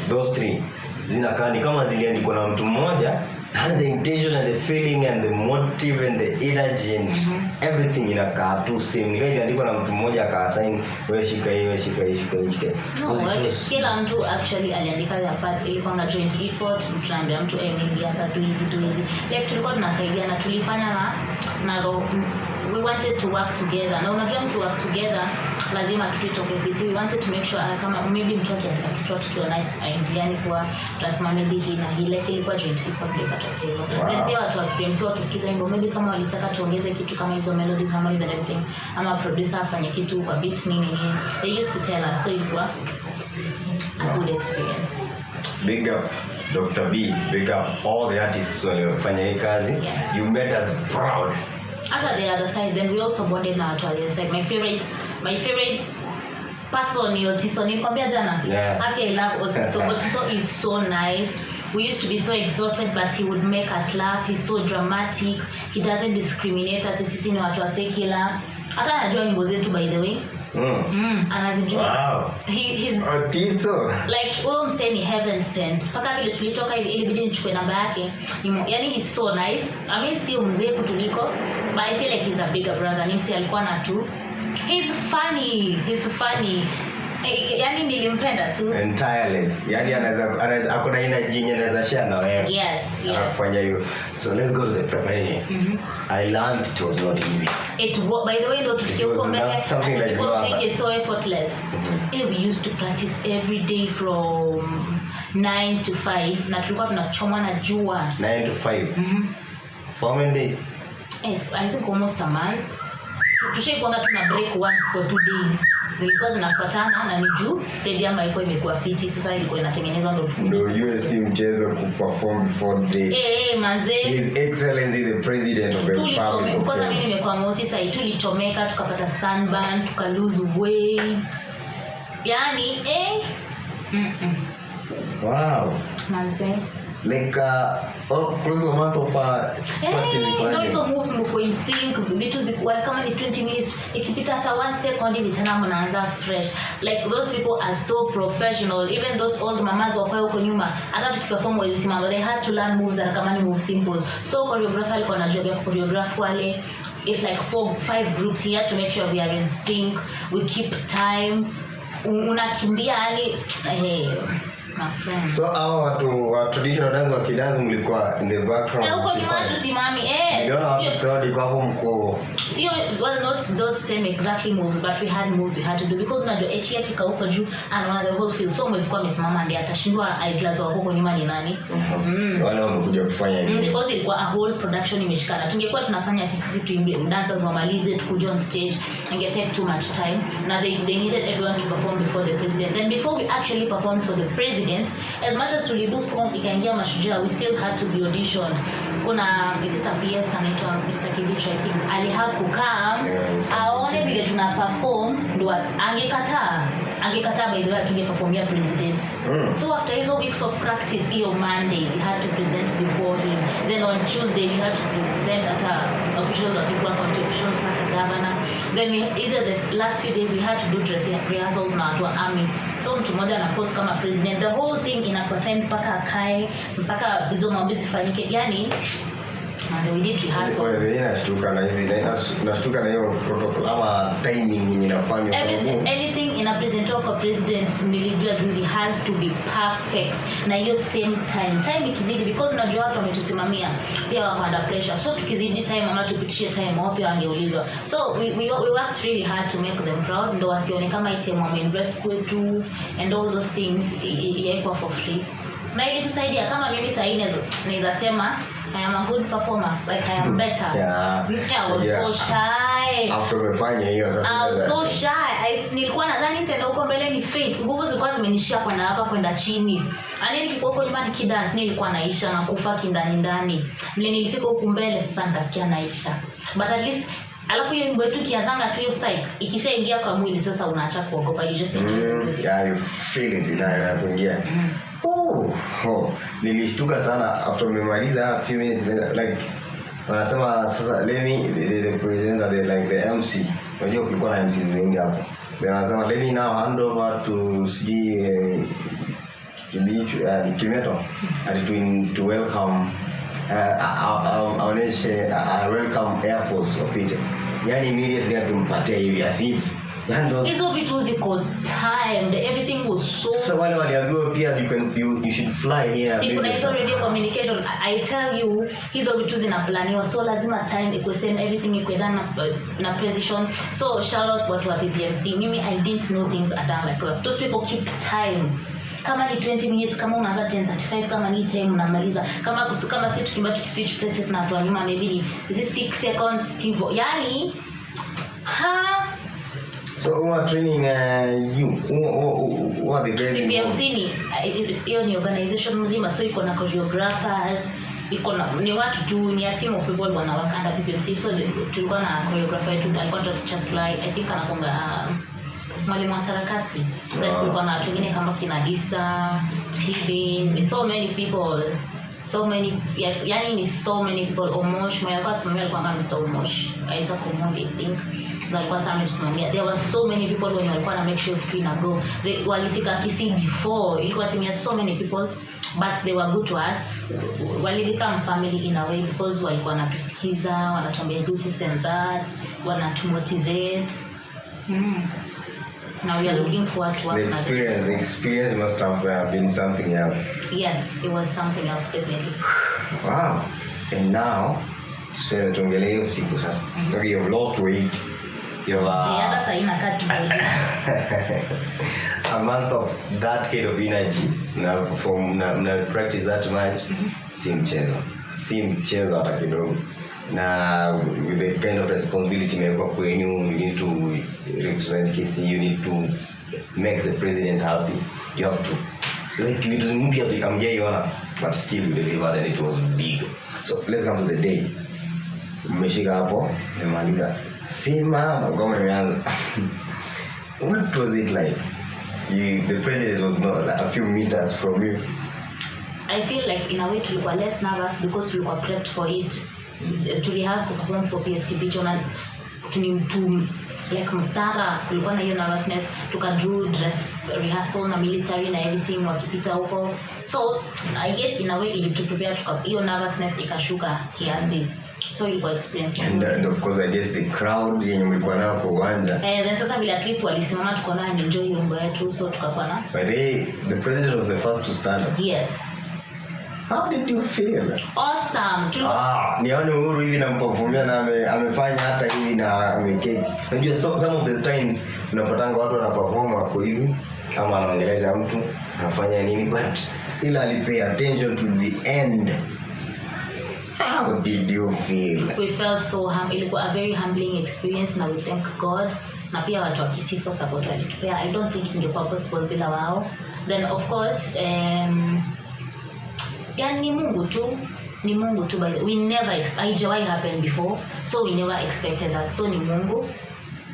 Those three zinakaa ni kama ziliandikwa na mtu mmoja, and the intention and the feeling and the motive and the energy and everything inakaa tu same, ni kama iliandikwa na mtu mmoja akaassign, wewe shika hii, wewe shika hii, shika hii, shika hii. No, Because it was- kila mtu actually aliandika their part. Ilikuwa joint effort. Tunaambia mtu, "Eh, maybe hapa do hivi, do hivi." Like, tulikuwa tunasaidiana, tulifanya na we wanted to work together, na unajua mki work together Lazima kitu itoke fiti. We wanted to make sure kama maybe mtu akiandika kitu tukiwa nice aingiliani kuwa tunasema maybe hii na hii, like ilikuwa joint effort ndio ikatokea hivyo. Then pia watu wa PMC wakisikiza wimbo, maybe kama walitaka tuongeze kitu kama hizo melodies, harmonies and everything, ama producer afanye kitu kwa beat, nini nini, they used to tell us. So ilikuwa a good experience. Big up Dr. B, big up all the artists waliofanya hii kazi. Yes. You made us proud. Hata the other side, then we also bonded na watu wa the other side. My favorite person ni Otiso. Nilikwambia jana. Yeah. Okay, I love Otiso. Otiso is so nice. We used to be so exhausted, but he would make us laugh. He's so dramatic. He doesn't discriminate ati sisi ni watu wa secular. Hata anajua nyimbo zetu, by the way. Anazijua. He's Otiso. like, huyo msee ni heaven sent. Mpaka vile tulitoka hivi ilibidi nichukue namba yake. Yani he's so nice. I mean, sio mzee kutuliko, but I feel like he's a bigger brother. Ni msee alikuwa na tu, he's funny, he's funny. Yani nilimpenda tu. And tireless. Yani anaweza ako na energy yenye anaweza share na wewe. Yes. Anakufanya hiyo. So let's go to the preparation. I learned it was not easy. By the way, ndo tufikie It was huko mbele, not something ati like people no think other. it's so effortless. We used to practice every day from 9 to 5 na tulikuwa tunachomwa na jua. 9 to 5. For how many days? Yes, I think almost a month. Tushaikuanga tuna break once for 2 days, zilikuwa zinafuatana, na ni juu stadium haikuwa imekuwa fiti, sasa ilikuwa inatengenezwa ndo Ndo ujue si mchezo kuperform before the Manze. His Excellency the President of the Tulichome Republic of kwanza, mimi Kenya. nimekuwa mweusi sahii, tulichomeka, tukapata sunburn, tuka lose weight, yani Wow. Manze. Like oh, close to a month of practice Hey, no, ifanye. hizo moves mko in sync, vitu kama ni 20 minutes, ikipita hata one second hivi tena mnaanza fresh. Like, those people are so professional. Even those old mamas wako huko nyuma, hata tukiperform wawezi simama. They had to learn moves that kama ni move simple, so choreographer alikuwa na job ya choreograph wale. It's like four five groups. He had to make sure we are in sync, we keep time. Unakimbia yani, hey, my friend. So hao watu wa traditional dance wakidance, mlikuwa in the background. Na huko nyuma mkifanya. Tusimami, eh. Niliona watu crowd iko hapo mko. Sio, well, not those same exactly moves, but we had moves we had to do, because unajua HE akika huko juu anaona the whole field, so mwezi kuwa amesimama ndiye atashindwa idlers wa huko nyuma ni nani. Wale wamekuja kufanya nini? Because ilikuwa a whole production imeshikana. Tungekuwa tunafanya ati sisi tuimbie, dancers wamalize, tukuje on stage, inge take too much time. Na they needed everyone to perform before the president. Then before we actually performed for the president, as much as tulido song ikaingia Mashujaa, we still had to be auditioned. Kuna, is it a PS anaitwa Mr. Kibicho, I think, alihave kukam Yeah, aone vile tuna perform ndo angekataa. Angekataa, by the way, tungeperformia president. So after hizo weeks of practice, hiyo Monday we had to present before him. Then on Tuesday we had to present, hata officials wakikuwa, county officials mpaka governor. Then hizo the last few days we had to do dress rehearsals na watu wa army. So mtu mmoja anapost kama president, the whole thing inakuwa time mpaka akae, mpaka hizo mambo zifanyike. Yani manze, we did rehearsals. Kwa hiyo nashtuka na hizi nashtuka na hiyo protocol ama timing yenye inafanywa kwa sababu Anything inapresentiwa kwa president, nilijua juzi, has to be perfect na hiyo same time. Time ikizidi, because unajua watu wametusimamia pia wako under pressure, so tukizidi time ama tupitishe time, wao pia wangeulizwa. So we worked really hard to make them proud, ndo wasione kama item wameinvest kwetu and all those things yaikuwa for free. Na ilitusaidia. Kama mimi sahii naweza sema I am a good performer, like I am better. I was so shy. After umefanya hiyo sasa I was so shy. Nilikuwa nadhani nitaenda huko mbele ni faint. Nguvu zilikuwa zimenishia kwenda hapa kwenda chini. Yaani nikikuwa huko nyuma nikidance nilikuwa naisha na kufa kindani ndani. Vile nilifika huku mbele sasa nikasikia naisha. But at least alafu hiyo wimbo yetu ikianzanga tu, hiyo psych ikishaingia kwa mwili, sasa unaacha kuogopa, you just enjoy the music. Yeah, you feel it inapoingia. Oh, nilishtuka sana after umemaliza a few minutes later, like wanasema sasa let me the presenter, the like the MC, unajua kulikuwa na MCs wengi hapo, then wanasema, "Let me now hand over to sijui Kibichu, Kimeto ati to welcome aoneshe welcome Air Force wapite." Yani immediately akimpatia hivi as if Yani Hizo vitu ziko timed, everything was so Sasa wale waliambiwa pia you should fly here. See, kuna Maybe. hizo radio communication. I tell you, hizo vitu zinaplaniwa, so lazima time ikuwe same, everything ikuwe done na precision. So shout out watu wa PPMC. Mimi, I didn't know things are done like that. Those people keep time. Kama ni 20 minutes, kama unaanza 10:35, kama ni time unamaliza, kama si tukimbia, tukiswitch places na watu wa nyuma, maybe ni is it 6 seconds hivyo, yani ha. So who are training you? Who are the guys involved? PPMC ni hiyo ni organization mzima, so iko na choreographers, iko na, ni watu tu, ni a team of people wanawork under PPMC. So tulikuwa na choreographer wetu, alikuwa anaitwa Chaslai, I think anakonga mwalimu wa sarakasi. Then kulikuwa na watu wengine kama kina Isa, Tibin, so many people, so many, yani ni so many people. Omosh mwenye alikuwa anasimamia, alikuwa kama Mr. Omosh, Isaac Omondi, I think. Na alikuwa sana ametusimamia. There were so many people wenye walikuwa na make sure kitu ina go. They walifika Kisii before. Ilikuwa team ya so many people, but they were good to us. Wali become family in a way because walikuwa wanatusikiza, wanatuambia do this and that, wanatumotivate. Now we are looking forward to work The with them. experience must have been something else. Yes, it was something else, definitely. Wow. And now, tuseme tuongelee hiyo siku sasa. Okay, you've lost weight. You've Hata sahii nakaa tu. A month of that kind of energy na perform na practice that much, si mchezo, si mchezo hata kidogo. Na with the kind of responsibility imewekwa kwenyu, you need to represent Kisii, you need to make the president happy, you have to, like, vitu mpya hamjaiona, but still you delivered and it was big. So let's come to the day. Mmeshika hapo, mmemaliza, simama, ngoma imeanza. What was it like? The president was not like a few meters from you. I feel like in a way tulikuwa less nervous because tulikuwa prepped for it. Tuli have kuperform for PS Kibicho na tuni tu like mtara, kulikuwa na hiyo nervousness. Tukadu dress rehearsal na military na everything wakipita huko, so I guess in a way ili prepare, tuka hiyo nervousness ikashuka kiasi, so ilikuwa experience And of course, I guess the crowd yenye mlikuwa nayo kwa uwanja. Eh, then sasa vile at least walisimama, tuko nayo enjoy wimbo yetu, so tukakuwa na By the way, the president was the first to stand up. Yes. How did you feel? Awesome. Tulikuwa Ah, nione Uhuru hivi namperformia na amefanya hata hivi na ameketi. Unajua, some of the times unapatanga watu wanaperform wako hivi kama anaongelesha mtu, anafanya nini, but ila alipay attention to the end. How did you feel? We felt so ilikuwa a very humbling experience na we thank God na pia watu wa Kisii for support walitupea. I don't think ingekuwa possible bila wao. Then of course, yani ni Mungu tu, ni Mungu tu. By the, we never haijawahi happen before, so we never expected that, so ni Mungu.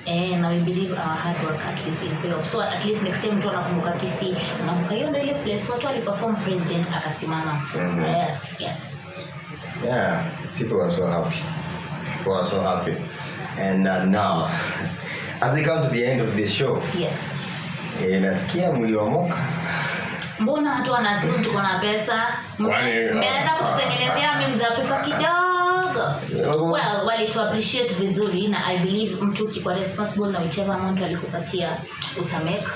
Eh, na we believe our hard work at least will pay off. So at least next time mtu anakumbuka Kisii, anakumbuka hiyo ndio ile place watu waliperform, president akasimama. Yes. Yeah, people are so happy. People are so happy. And now, as we come to the end of this show, eh, nasikia mliomoka. Mbona watu wanasema tuko na pesa? Mmeanza kututengenezea memes za pesa kidogo. Well, walitu appreciate vizuri na I believe mtu ukikuwa responsible na whichever amount walikupatia, utamake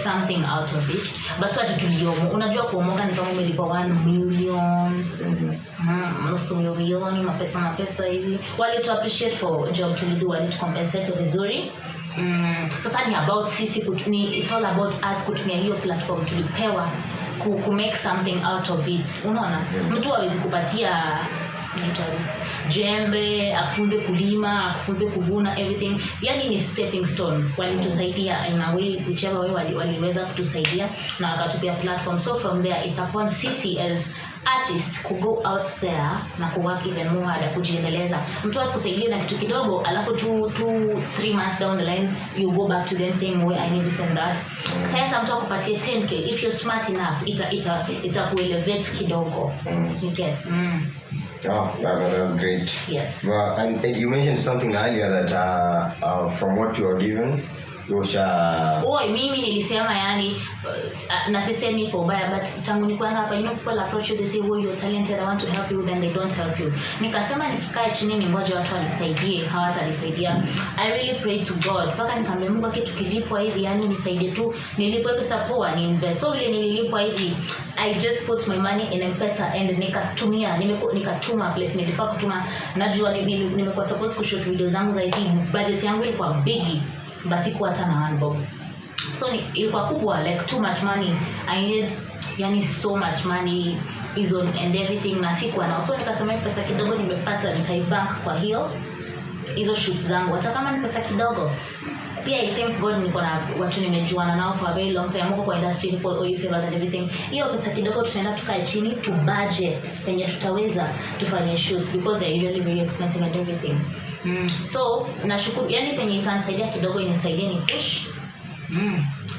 something out of it. Basi ati tuliomo, unajua kuomoka ni kama umelipwa 1 million, nusu milioni, mapesa mapesa hivi. Walitu appreciate for job tulido, walitu compensate vizuri. Sasa ni about sisi it's all about us kutumia hiyo platform tulipewa ku make something out of it, unaona? Mtu hawezi kupatia, inaitwaje, jembe, akufunze kulima, akufunze kuvuna, everything. Yani ni stepping stone. Walitusaidia in a way, whichever way waliweza kutusaidia na wakatupia platform. So from there it's upon sisi as artists ku go out there na ku work even more harder kujiendeleza. Mtu asikusaidie na kitu kidogo, alafu 2, 3 months down the line you go back to them saying, "Well, I need this and that." Sasa hata mtu akupatie 10K, if you're smart enough, ita kuelevate kidogo. You get? Oh, that's great. Yes. Well, and you mentioned something earlier that from what you are given, Usha Oi, mimi nilisema, yani, na sisemi kwa ubaya, but tangu nikuanga hapa, people approach you, they say, "Oh, you're talented, I want to help you," then they don't help you. Nikasema nikikaa chini ningoje watu wanisaidie, hawatanisaidia. I really prayed to God mpaka nikamwambia Mungu, kitu kilipwa hivi, yani nisaidie tu nilipwe pesa poa ni invest. So vile nililipwa hivi, I just put my money in M-Pesa and nikatumia, nikatuma place nilifaa kutuma. Najua nimekuwa supposed kushoot video zangu za hivi, budget yangu ilikuwa bigi, basi kuwa hata na one bob. So ilikuwa kubwa, like too much money I needed, yani so much money hizo and everything, na sikuwa nao. So nikasema hii pesa kidogo nimepata nikaibank kwa hiyo hizo shoots zangu, hata kama ni pesa kidogo. Pia I thank God niko na watu nimejuana nao for a very long time huko kwa industry, people owe you favors and everything. Hiyo pesa kidogo tutaenda tukae chini tu budget penye tutaweza tufanye shoots, because they're usually very expensive and everything. So nashukuru, yani penye itanisaidia kidogo inisaidie ni push.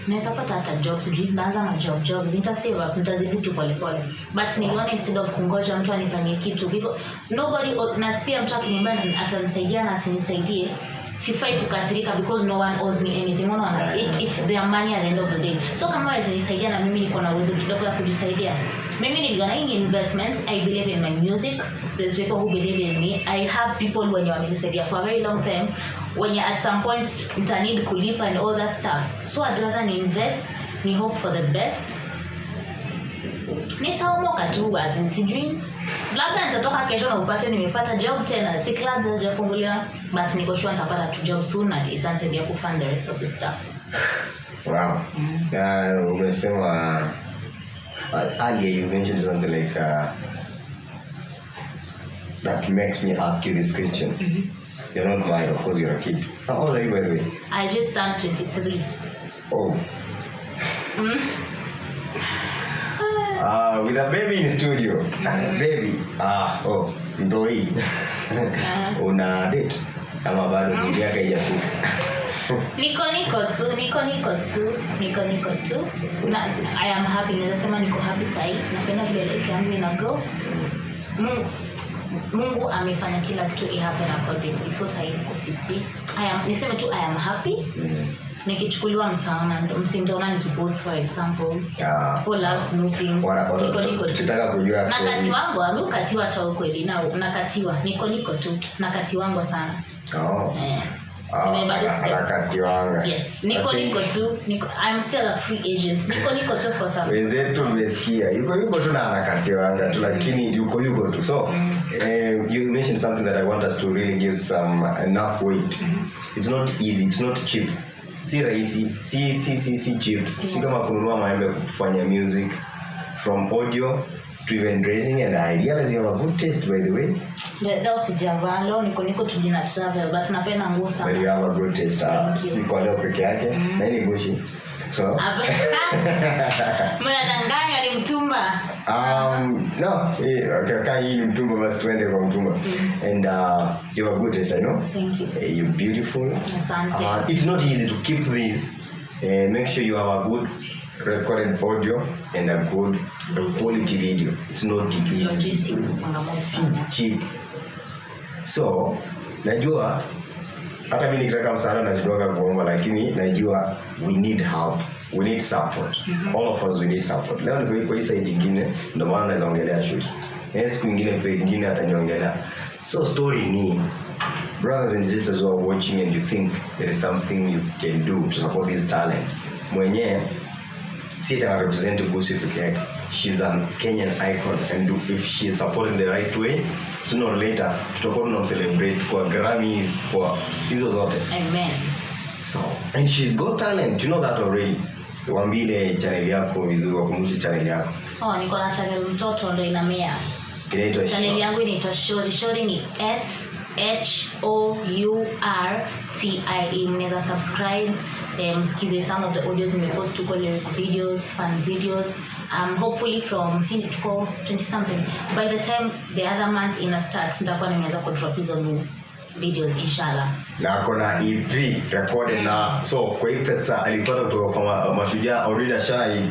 Naweza pata hata job, sijui naanza na job job, nita save up, nitazidi tu pole pole. But niliona instead of kungoja mtu anifanyie kitu, because nobody, na pia mtu akiniambia atanisaidia na asinisaidie, sifai kukasirika because no one owes me anything, unaona? It's their money at the end of the day. So kama hawezi nisaidia na mimi niko na uwezo kidogo ya kujisaidia, mimi niliona hii ni investment. I believe in my music. There's people who believe in me. I have people wenye wamenisaidia for a very long time, wenye at some point nitaneed kulipa and all that stuff. So I'd rather ni invest, ni hope for the best. Nitaomoka tu, sijui labda nitatoka kesho na upate nimepata job tena. Si clubs hazijafunguliwa, but niko sure nitapata tu job soon na itanisaidia kufund the rest of the stuff. Wow. Umesema earlier, you mentioned something like that makes me ask you this question. You're not married, of course. You're a kid. How old are you, by the way? I just turned 23. Oh. With a baby in studio. Baby. Ah, oh, mtoi. Una date? Ama bado ni miaka haijafika? Niko niko tu, niko niko tu, niko niko tu. Na I am happy, naweza sema niko happy sahi. Napenda vile life yangu ina go. Mungu amefanya kila kitu i happen accordingly. So sahi niko fiti. I am, niseme tu I am happy. Nikichukuliwa mtaona, msimtaona nikipost, for example. People love snooping. Niko niko tu. Tukitaka kujua story. Nakatiwangwa, mi ukatiwa hata ukweli na nakatiwa. Niko niko tu. Nakatiwangwa sana. Oh. Eh. Ah, Bado anakatiwanga. Yes, niko I think niko tu. Niko, I'm still a free agent. Niko niko tu for some. Wenzetu mmesikia, yuko yuko tu na anakatiwanga tu, lakini yuko yuko tu. So you mentioned something that I want us to really give some enough weight. It's not easy, it's not cheap, si rahisi, si cheap, si kama kununua maembe kufanya music, from audio to even dressing. And I realize you have a good taste, by the way. Leo sijavaa, leo niko niko tu na travel, but napenda nguo But sana. you have a good taste. Thank you. Si kwa leo peke yake, na hii ni Gucci, so Mnadanganya, ni mtumba. No, okay, kaa hii ni mtumba, basi tuende kwa mtumba. And you have a good taste, I know. Thank you. You're beautiful. Asante. It's not easy to keep this. Make sure you have a good recorded audio and a good quality video. It's not easy. Logistics upanga mob Si sana. cheap. So, najua hata mi nikitaka msaada nashindwaga kuomba, lakini najua we need help, we need support. All of us, we need support. Leo niko kwa hii side ingine, ndio maana naweza ongelea shoot. Eh, siku ingine pengine ataniongelea. So story ni, brothers and sisters who are watching and you think there is something you can do to support this talent, mwenyewe si ati represent Gusii peke yake. She's a Kenyan icon, and if she is supported the right way, sooner or later tutakuwa tunamcelebrate kwa Grammys, kwa hizo zote. Amen. So, and she's got talent, you know that already. Waambie channel yako vizuri, wakumbushe channel yako. Oh, niko na channel, mtoto ndo inamea. Inaitwa Channel yangu inaitwa Shori. Shori ni Shourtie. Mnaweza subscribe, msikize some of the audios nimepost tuko, lyric videos, fun videos. Hopefully from hii tuko 20 something. By the time the other month ina start, nitakuwa nimeanza kudrop hizo new videos, inshallah. Na ako na EP recorded, na so kwa hii pesa alipata kutoka kwa mashujaa, already ashai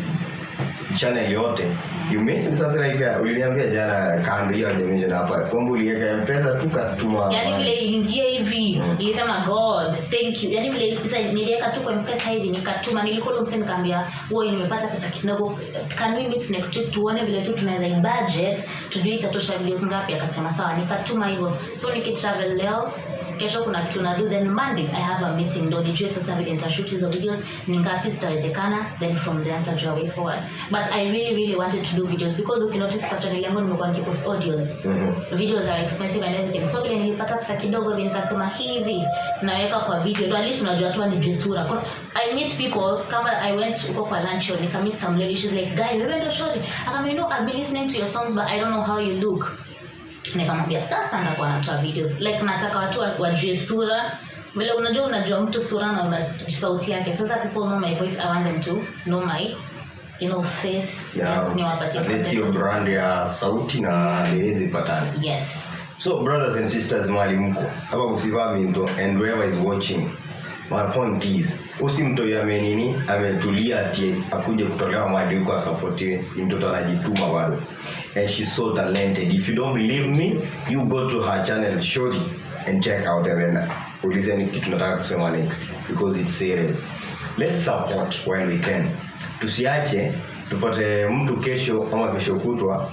Channel yote. You mentioned something like uliniambia jana kando, hiyo hajamention hapa, kwamba uliweka M-Pesa tu katuma. Yani vile iliingia hivi, nilisema, "God, thank you." Yani vile pesa niliweka tu kwa M-Pesa hivi nikatuma, nilicall msee nikamwambia, "Woi, nimepata pesa kidogo, can we meet next week tuone vile tu tunaweza budget, tujue itatosha videos ngapi?" Akasema sawa, nikatuma hivyo. So nikitravel leo, kesho kuna kitu na do, then Monday I have a meeting ndo nijue sasa vile nitashoot hizo videos, ni ngapi zitawezekana, then from there nitajua way forward. But I really, really wanted to do videos because ukinotice kwa channel yangu nimekuwa nikipost audios. Videos are expensive and everything, so vile nilipata pesa kidogo hivi nikasema hivi naweka kwa video ndo at least unajua tu nijue sura. I meet people, kama I went huko kwa lunch nika meet some lady, she's like, "Guy, wewe ndo Shori?" Akamwambia, "No, I've been listening to your songs, but I don't know how you look." Nikamwambia sasa ndakuwa natoa videos, like nataka watu wajue sura, vile unajua mtu sura na una sauti yake. Sasa people know my voice, I want them to know my face. Yeah, Yes, niwapatie at least content. Hiyo brand ya sauti na nini zipatane. Yes. So brothers and sisters, mali mko hapa kusivaa minto and whoever is watching, my point is usi mtoi amenini ametulia ati akuje kutolewa mali huko asapotiwe. Ni mtoto anajituma bado and she's so talented. If you don't believe me, you go to her channel, Shori, and check out and then ulizeni kitu nataka kusema next, because it's serious. Let's support while we can. Tusiache tupate mtu kesho ama kesho kutwa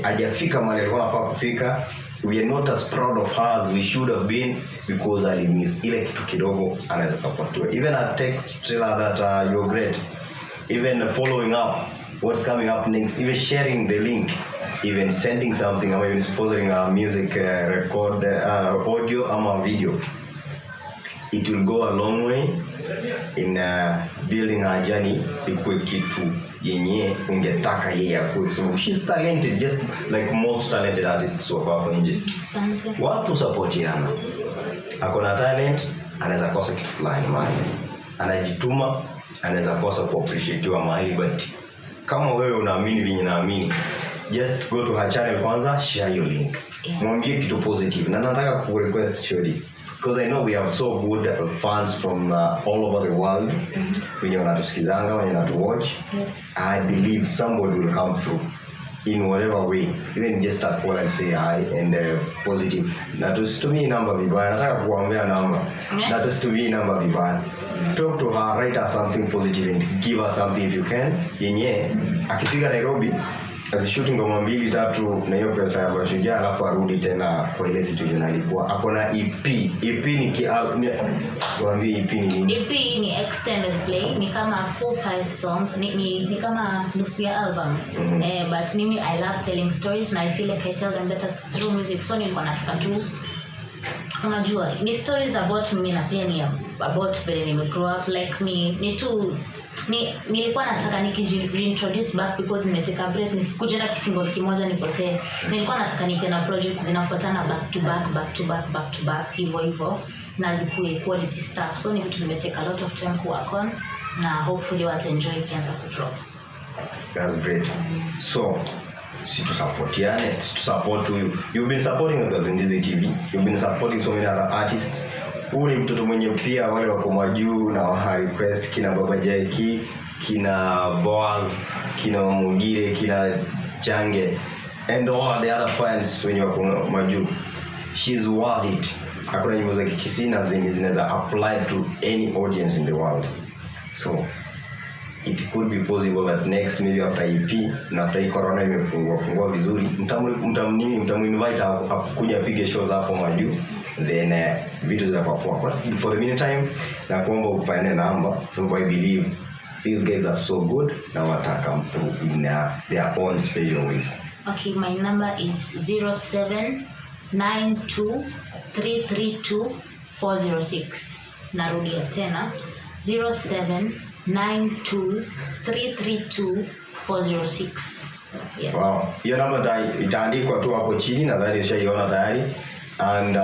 ajafika mahali alikuwa anafaa kufika. We are not as proud of her as we should have been because alimiss ile kitu kidogo anaweza supportiwa. Even a text to tell her that you're great, even following up what's coming up next, even sharing the link, even sending something, ama even sponsoring a music record, audio ama video, it will go a long way in building her journey ikuwe kitu yenye ungetaka yeye akuwe, kwa sababu she's talented just like most talented artists wako hapo nje. Asante. Watu supportiana. Ako na talent, anaweza kosa kitu fulani mahali, anajituma, anaweza kosa kuappreciatiwa mahali, but kama wewe unaamini venye naamini, just go to her channel kwanza, share your link. Mwambie kitu positive. Na nataka kurequest Shori, because I know we have so good fans from all over the world wenye wanatusikizanga, wenye wanatuwatch. I believe somebody will come through in whatever way, even just a call and say hi and positive. Na tusitumie namba vibaya, nataka kuambia namba. Na tusitumie namba vibaya. Talk to her, write her something positive and give her something if you can. Yenye akifika Nairobi azishoot ngoma mbili tatu na hiyo pesa ya Mashujaa, alafu arudi tena kwa ile situation alikuwa. Ako na EP. EP ni ki, ni, waambie EP ni nini? EP ni extended play, ni kama 4 5 songs, ni kama nusu ya album. Eh, but mimi I love telling stories na I feel like I tell them better through music, so nilikuwa nataka tu, unajua, ni stories about mimi na pia ni about vile nime grow up, like ni tu ni nilikuwa nataka nikiji reintroduce back because nimetake break, nisikuje hata kisingle kimoja nipotee. Nilikuwa nataka nikuwe na projects zinafuatana back to back, back to back, back to back, hivyo hivyo, na zikuwe quality stuff. So ni vitu nimetake a lot of time ku work on na hopefully wata enjoy ikianza kudrop. That's great. So, si tusupportiane, si tusupport huyu. You've been supporting us as Ndizi TV. You've been supporting so many other artists. Huyu ni mtoto mwenye pia wale wako majuu na wa request, kina Baba Jaiki, kina Boaz, kina Mugire, kina Change and all the other fans wenye wako majuu. She's worth it. Hakuna nyimbo za Kikisii na zenye zinaweza apply to any audience in the world. So it could be possible that next, maybe after EP na after hii corona imepungua pungua vizuri, mtam nini, mtamuinvite kuja apige shows hapo majuu, then vitu zitakuwa poa. But for the meantime, na kuomba upeane namba, so I believe these guys are so good na wata come through in their own special ways. Okay, my number is 0792332406. Narudia tena, 0792332406. Yes. Wow. Hiyo namba itaandikwa tu hapo chini, nadhani ushaiona tayari, and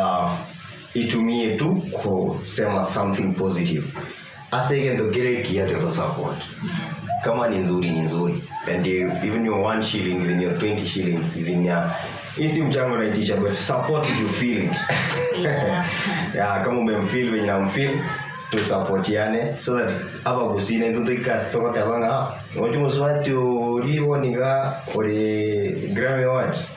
itumie tu kusema something positive asegentokere kiate support. Kama ni nzuri, ni nzuri, and you, even your 1 shilling, even your 20 shillings, even your hii si mchango naitisha, but support if you feel it. Yeah. Yeah, kama umemfeel venye namfeel, Tusapotiane so that aba gusina into ikasi togoteba ng'a ochi mosubati ori boniga ori Grammy Awards.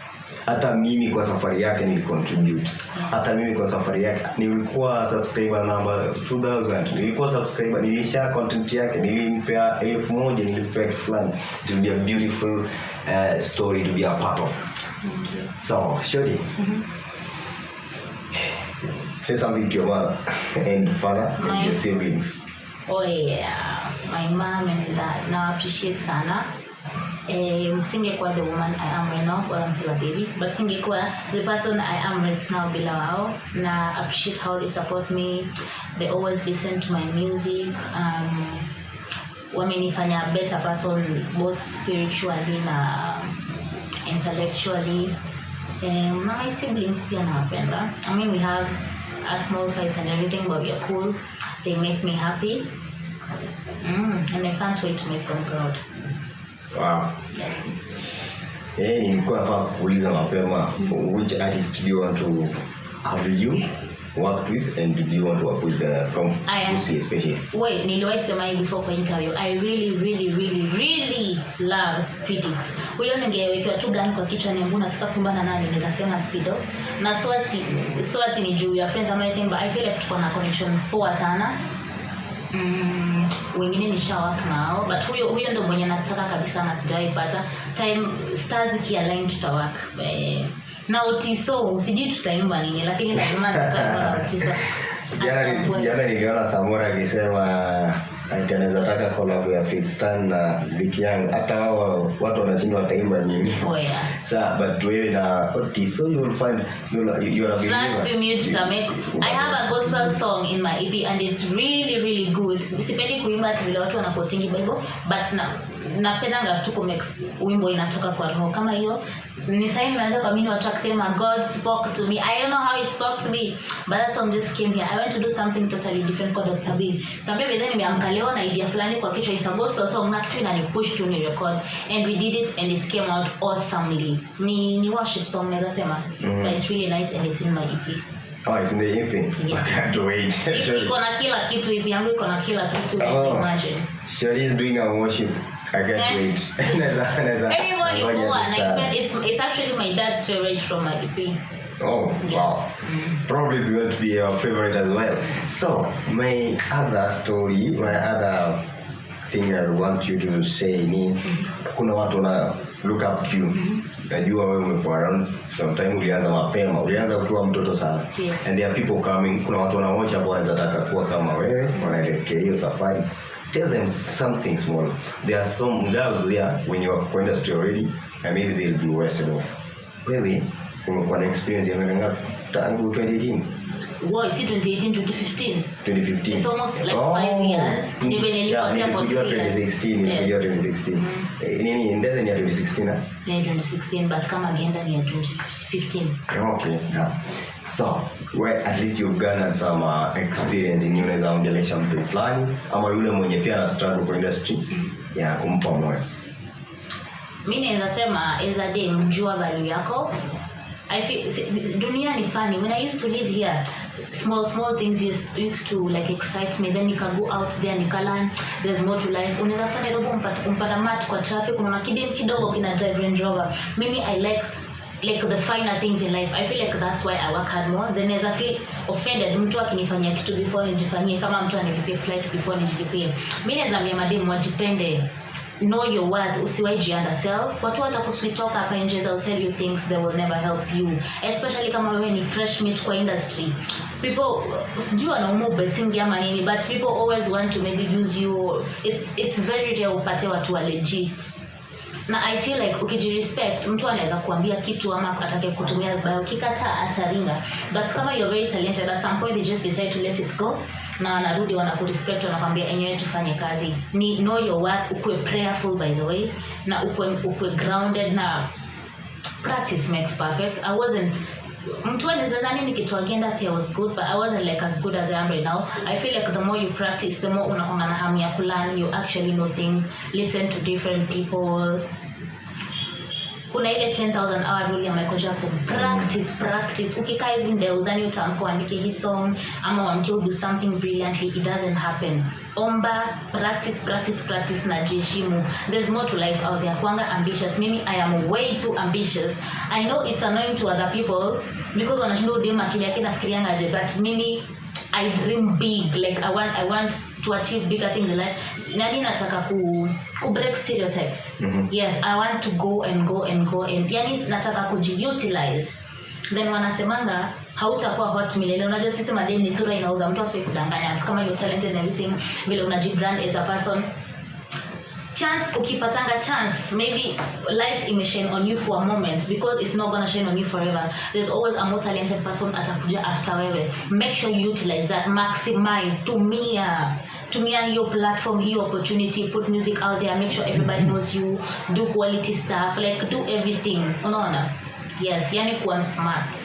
Hata mimi kwa safari yake nilicontribute. Hata mimi kwa safari yake nilikuwa subscriber number 2000, nilikuwa subscriber, nilishare content yake, nilimpea 1000, nilimpea kitu fulani. It will be a beautiful story to be a part of. Thank you. So Shorty, say something to your mother and father and your siblings. Oh yeah, my mom and dad. Na appreciate sana. Msingekuwa the woman I am right now, well, I'm still a baby, but singekuwa the person I am right now bila wao. Na appreciate how they support me. They always listen to my music. Wamenifanya a better person both spiritually na intellectually. Na my siblings pia nawapenda. I mean, we have a small fights and everything, but we are cool. They make me happy. And I can't wait to make them proud. Wow. Yes. Nilikuwa nafaa kuuliza mapema, which artist do you want to have you worked with and do you want to work with from Gusii especially? Wait, niliwahi sema hii before kwa interview. I really, really, really, really love Speedix. Huyo ningewekewa tu gun kwa kichwa niambiwe nataka kuimba na nani, naweza sema Speedo. Na so ati ni juu ya friends ama anything, but I feel like tuko na connection poa sana. Wengine nishawork nao, but huyo ndo mwenye nataka kabisa na sijawahi pata time. Stars ikialign, tutawork. Na Otiso sijui tutaimba nini, lakini lazima tutaimba na Otiso. At some point. Jana niliona Samora akisema ati anaweza taka collab ya Fifth Stan na Vic Young. Hata wao watu wanashindwa wataimba nini. Oh yeah. Sa but wewe na Otiso, you will find you're a believer. Trust me, tutamake. I have a gospel song in my EP and it's really, really good. Sipendi kuimba ati vile watu wanaquotingi Bible, but na napendanga tu kumake wimbo inatoka kwa roho kama hiyo. Ni sasa nimeanza kuamini watu wakisema God spoke to me. I don't know how he spoke to me, but that song just came here. I went to do something totally different kwa Dr. B. Kaambia bedhe nimeamka leo na idea fulani kwa kichwa, it's a gospel song na kitu inanipush tu ni record, and we did it and it came out awesomely. Ni worship song naweza sema, but it's really nice and it's in my EP. Oh, it's in the EP. Yeah. I can't wait. EP iko na kila kitu, EP yangu iko na kila kitu. Oh. Imagine. Shorty is doing a worship. I can't wait. Naweza Everybody ngoja huwa tu sana. naipenda. It's actually my dad's favorite from my EP. Oh, Yes. wow. Probably it's going to be your favorite as well. So, my other story, my other thing I want you to say ni kuna watu wana look up to you. Najua wewe umekuwa around sometime, ulianza mapema, ulianza ukiwa mtoto sana. Yes. And there are people coming, kuna watu wanawacha hapo wanaweza taka kuwa kama wewe, wanaelekea hiyo safari. Tell them something small. There are some girls here when you are kwa industry already and maybe they'll be wasted off. Wewe umekuwa na experience ya miaka ngapi tangu 2018? Wow, si 2018, 2015. 2015. It's almost like 5 years. Ni venye Yeah, nilipotea for nilikujua 3 years. 2016, nilikujua 2016. Nini Ndethe ni ya 2016, ah? Yeah, 2016, but kama Genda ni ya 2015. Okay, yeah. So, well, at least you've garnered some experience in unaweza ongelesha mtu fulani ama yule mwenye pia ana struggle kwa industry ya kumpa moyo. Mi naweza sema, as a dem, jua value yako. I feel, dunia ni funny. When I used to live here, small small things used to like excite me. Then nika go out there, nika learn there's more to life. Unaweza kuta Nairobi umpata mat kwa traffic, unaona kidem kidogo kina drive Range Rover. Mimi I like the finer things in life. I feel like that's why I work hard more. Then as I feel offended mtu akinifanyia kitu before nijifanyie, kama mtu anilipie flight before nijilipie. Mi naweza ambia mademu wajipende, know your worth, usiwahi jiundersell. Watu watakusweet-talk hapa nje, they'll tell you things that will never help you, especially kama wewe ni fresh meat kwa industry. People, sijui wanaumwa betting ama nini, but people always want to maybe use you. It's very rare upate watu wa legit, na I feel like ukijirespect, mtu anaweza kuambia kitu ama atake kutumia vibaya, ukikataa ataringa. But kama you're very talented, at some point they just decide to let it go na wanarudi wanakurespect, wanakwambia enyewe tufanye kazi. Ni know your worth, ukuwe prayerful, by the way, na ukuwe grounded, na practice makes perfect. I wasn't, mtu anaweza dhani nikitoa Genda ati I was good, but I wasn't like as good as I am right now. I feel like the more you practice, the more unakwanga na hamu ya kulearn. You actually know things, listen to different people. Kuna ile 10,000 hour rule ya Michael Jackson. Practice, practice. Ukikaa hivi ndio udhani utaamka uandike hit song ama uamke do something brilliantly, it doesn't happen. Omba, practice, practice, practice na jiheshimu. There's more to life out there. Kwanga ambitious. Mimi, I am way too ambitious. I know it's annoying to other people because wanashindwa udem akili yake nafikirianga aje, but mimi, I dream big. Like I want to achieve bigger things in life. Nani nataka ku break stereotypes. Yes, I want to go and go and go and yani nataka kujiutilize. Then wanasemanga hautakuwa hot milele. Unajua sisi madem ni sura inauza, mtu asiwe kudanganya. Hata kama you're talented and everything, vile unajibrand as a person, chance ukipatanga chance, maybe light imeshine on you for a moment, because it's not gonna shine on you forever. There's always a more talented person atakuja after wewe. Make sure you utilize that, maximize, tumia tumia hiyo platform, hiyo opportunity. Put music out there, make sure everybody knows you, do quality stuff, like do everything, unaona? Yes, yani kuwa smart.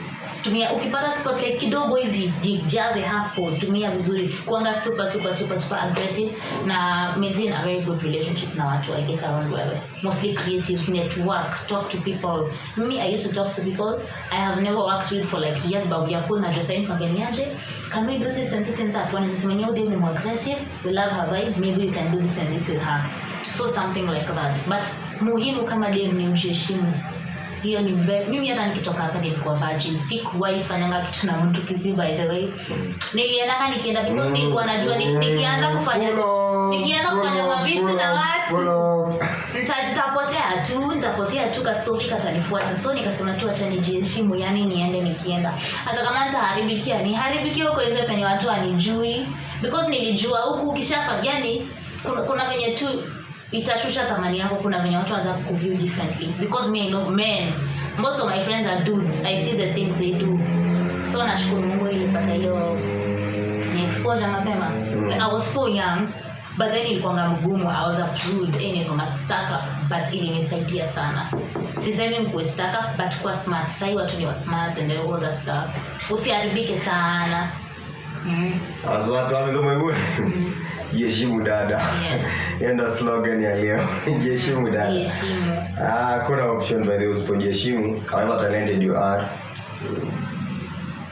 Tumia, ukipata spotlight kidogo hivi, jijaze hapo, tumia vizuri, kuanga super super super super aggressive na maintain a very good relationship na watu, I guess, around wewe, mostly creatives. Network, talk to people. Me, I used to talk to people I have never worked with for like years, but we are cool. Na just saying, niaje, can we do this and this and that? Wanaweza sema ni more aggressive, we love her vibe, maybe we can do this and this with her. So something like that. But muhimu kama dem ni ujiheshimu. Hiyo ni mimi hata nikitoka hapa nilikuwa virgin, sikuwahi fanyanga kitu na mtu Kisii. By the way, niliendanga nikienda because nilikuwa najua nikianza kufanya mavitu na watu, nitapotea tu, nitapotea tu, kastori katanifuata. So nikasema tu acha nijiheshimu, yani niende nikienda, hata kama nitaharibikia, niharibikie huko nje penye watu wanijui, because nilijua huku ukishafa, yani kuna venye tu itashusha thamani yako, kuna venye watu wanaanza kuview differently, because me, I know men, most of my friends are dudes. I see the things they do. So nashukuru Mungu ilipata hiyo ni exposure mapema. I was so young, but then ilikuwanga mgumu. I was a prude, eh, nilikuwanga stuck up, but ilinisaidia sana. Sisemi mkuwe stuck up, but kuwa smart. Sahii watu ni wa smart and all that stuff. Usiharibike sana. Watu wamegomegua. Jiheshimu dada. Hiyo ndo slogan ya leo. Jiheshimu dada. Jiheshimu. Ah, kuna option, by the way. Usipojiheshimu, however talented you are,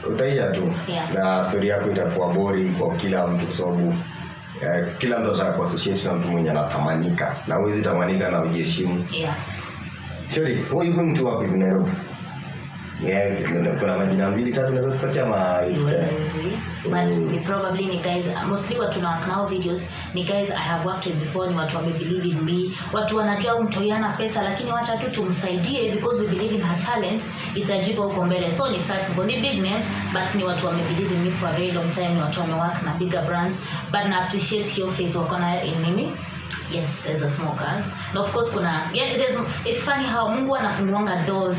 utaisha tu. Na story yako itakuwa boring kwa kila mtu kwa sababu kila mtu ataka kuassociate na mtu mwenye anatamanika, na huwezi tamanika na ujiheshimu. Shori, who are you going to work with in Nairobi? Yeah, kuna majina mbili tatu unaweza kupatia ma it's, Siwezi. But ni probably ni guys, mostly watu na work nao videos ni guys I have worked with before, ni watu wame believe in me, watu wanajua huyu mtoi hana pesa, lakini wacha tu tumsaidie because we believe in her talent, itajipa huko mbele. So ni sad people, ni big names, but ni watu wame believe in me for a very long time, ni watu wame work na bigger brands, but na appreciate hiyo faith wako nayo in mimi, yes, as a small girl. And of course kuna, yeah, it's funny how Mungu anafunguanga doors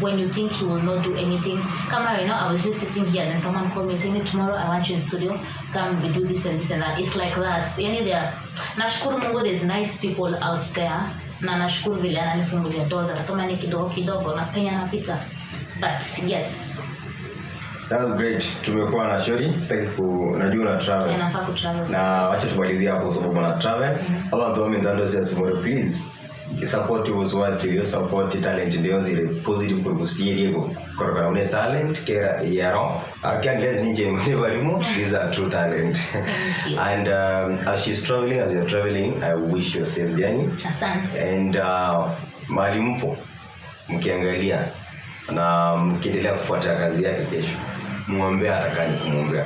when you think he will not do anything. Kama right now, I was just sitting here and then someone called me saying, "Tomorrow I want you in studio, come, we do this and this and that." It's like that. Yani there, nashukuru Mungu there's nice people out there, na nashukuru vile ananifungulia doors, hata kama ni kidogo kidogo, napenya, napita, but yes. That was great. Tumekuwa na Shori, sitaki ku najua una travel. Nafaa kutravel. Na wacha tumalizie hapo kwa sababu una travel. Aba bantu bamenzando sia sumore, please. Support was what you support talent ndio zile positive kurugusirie korokana une talent kera yaro. Again, let's ninje mwe these are true talent. You. And as she's traveling, as you're traveling, I wish you a safe journey. Asante. And mahali mpo mkiangalia na mkiendelea kufuata kazi yake kesho, muombea atakani kumwombea.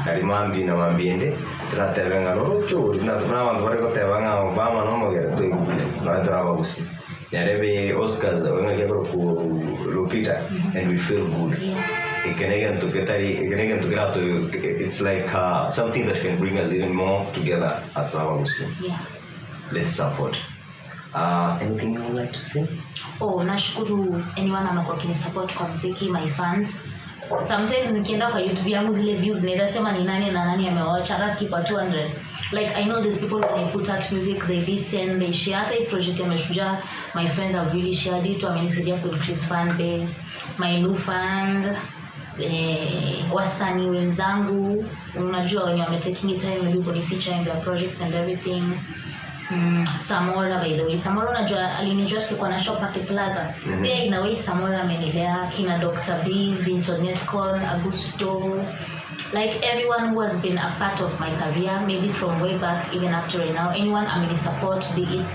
Karimambi na mambiende turatebenga norucho na bantu bari goteba Obama no mogere tuigule na turabagusi yarebe Oscars wenga kebro ku Lupita and we feel good. Ikenege tuketari ikenege tukirato. It's like something that can bring us even more together as abagusi. Let's support. Anything you would like to say? Oh, nashukuru anyone amekuwa akinisupport kwa mziki, my fans. Sometimes nikienda kwa YouTube yangu, zile views, naweza sema ni nani na nani amewatch, hata kwa 200. Like, I know there's people, when I put out music, they listen, they share. Hata hii project ya Mashujaa, my friends have really shared it, wamenisaidia ku increase fan base, my new fans, wasanii wenzangu, unajua wenye wame taking it time maybe kuni feature in their projects and everything. Samora, by the way, Samora unajua alinijua tukikuwa na shop Market Plaza. Pia in a way Samora amenilea, kina Dr. B, Vinton Nescon, Augusto, like everyone who has been a part of my career, maybe from way back even up to right now, anyone ameni support, be it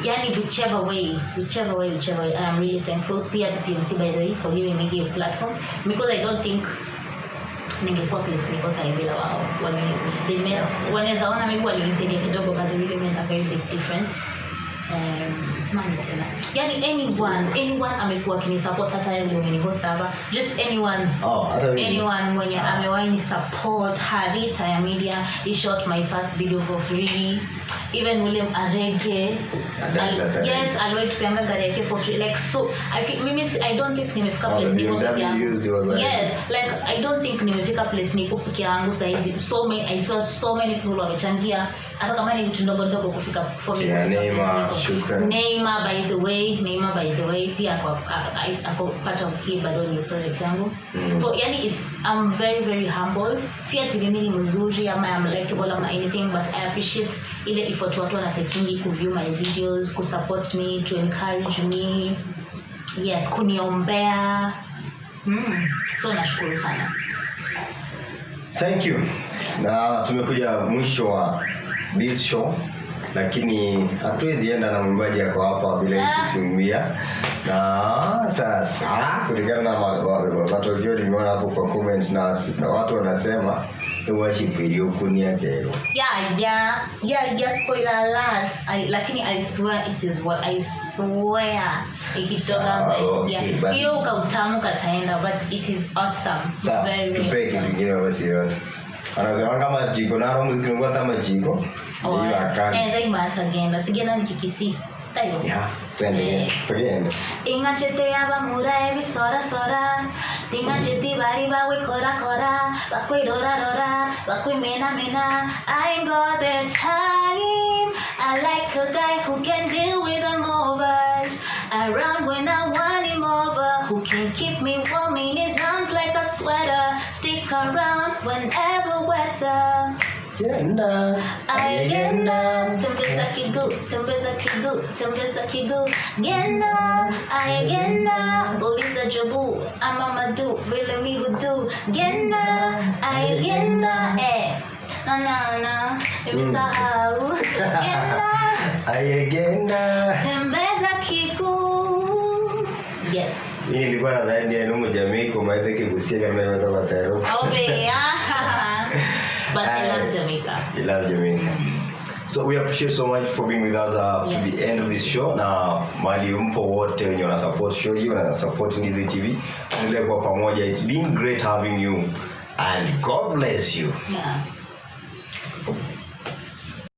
yani whichever way, whichever way, whichever way, I am really thankful. Pia PMC, by the way, for giving me a platform, because I don't think ningekuwa place niko sahi bila wao. Wanaweza ona maybe walinisaidia kidogo, but they really made a very big difference. Nani tena? Yani anyone amekuwa akinisupport, hata yeye ndio umenihost hapa, just anyone. Oh, hata mimi. Anyone mwenye amewahi ni support. Harita ya Media, he shot my first video for free. Even William Arege. Hata Arege. Yes, aliwahi tupeanga gari yake for free. Like, so I feel, mimi I don't think nimefika Oh, place the niko peke BMW yangu. Used was like- Yes, like I don't think nimefika place niko peke yangu saizi. So many, I saw so many people wamechangia, hata kama ni vitu ndogo ndogo, kufika for me Yeah, kufika Neymar, place niko. shukran. Neymar, by the way, Neymar, by the way, pia ako part of hii bado ni project yangu. So yani I'm very, very humbled. Si ati mimi ni mzuri ama I'm likable ama anything, but I appreciate ile effort watu wanatekingi kuview my videos, kusupport me, to encourage me, yes, kuniombea. So nashukuru sana. Thank you. Na tumekuja mwisho wa this show, lakini hatuwezi enda na mwimbaji ako hapa bila kutuimbia. Na sasa kulingana na matokeo nimeona hapo kwa comments na watu wanasema worship iliyokunia kero. Yeah, spoiler alert. Lakini I swear it is what I swear. Ikitoka Sawa, okay, yeah. basi. Hiyo kautamu kataenda, but it is awesome. Sawa, Very, very tupee kitu awesome. kingine basi yote. Wanasema kama jiko naro muziki ni kama jiko. Oh, Ndiyo akani. naweza imba hata genda. Sigenda nikikisi. Tayo. Yeah, twende. Tugende. Ingachete abamura ebisorasora, tingacheti bari bakwikorakora, bakwirorarora, bakwimena-mena. I ain't got the time. I like a guy who can deal with hangovers around when I want him over, who can keep me warm in his arms like a sweater, stick around whenever weather. Genda. Ayegenda, tembeza kiguu, tembeza kiguu, tembeza kiguu. Genda, ayegenda, uliza Jabu ama Madu vile mi hudu. Genda, ayegenda, eh. Na na na, nimesahau. Genda, Ayegenda. Tembeza kiguu. Yes. Hii nilikuwa nadhani ni numu jamii kwa maana kigusia kama imetoka tayari. Oh, yeah. But I love Jamaica. You love Jamaica. So we appreciate so much for being with us to the end of this show. Na mali mpo wote wenye wana support show hii, wana support Ndizi TV. Endelee kuwa pamoja. It's been great having you and God bless you. Yeah.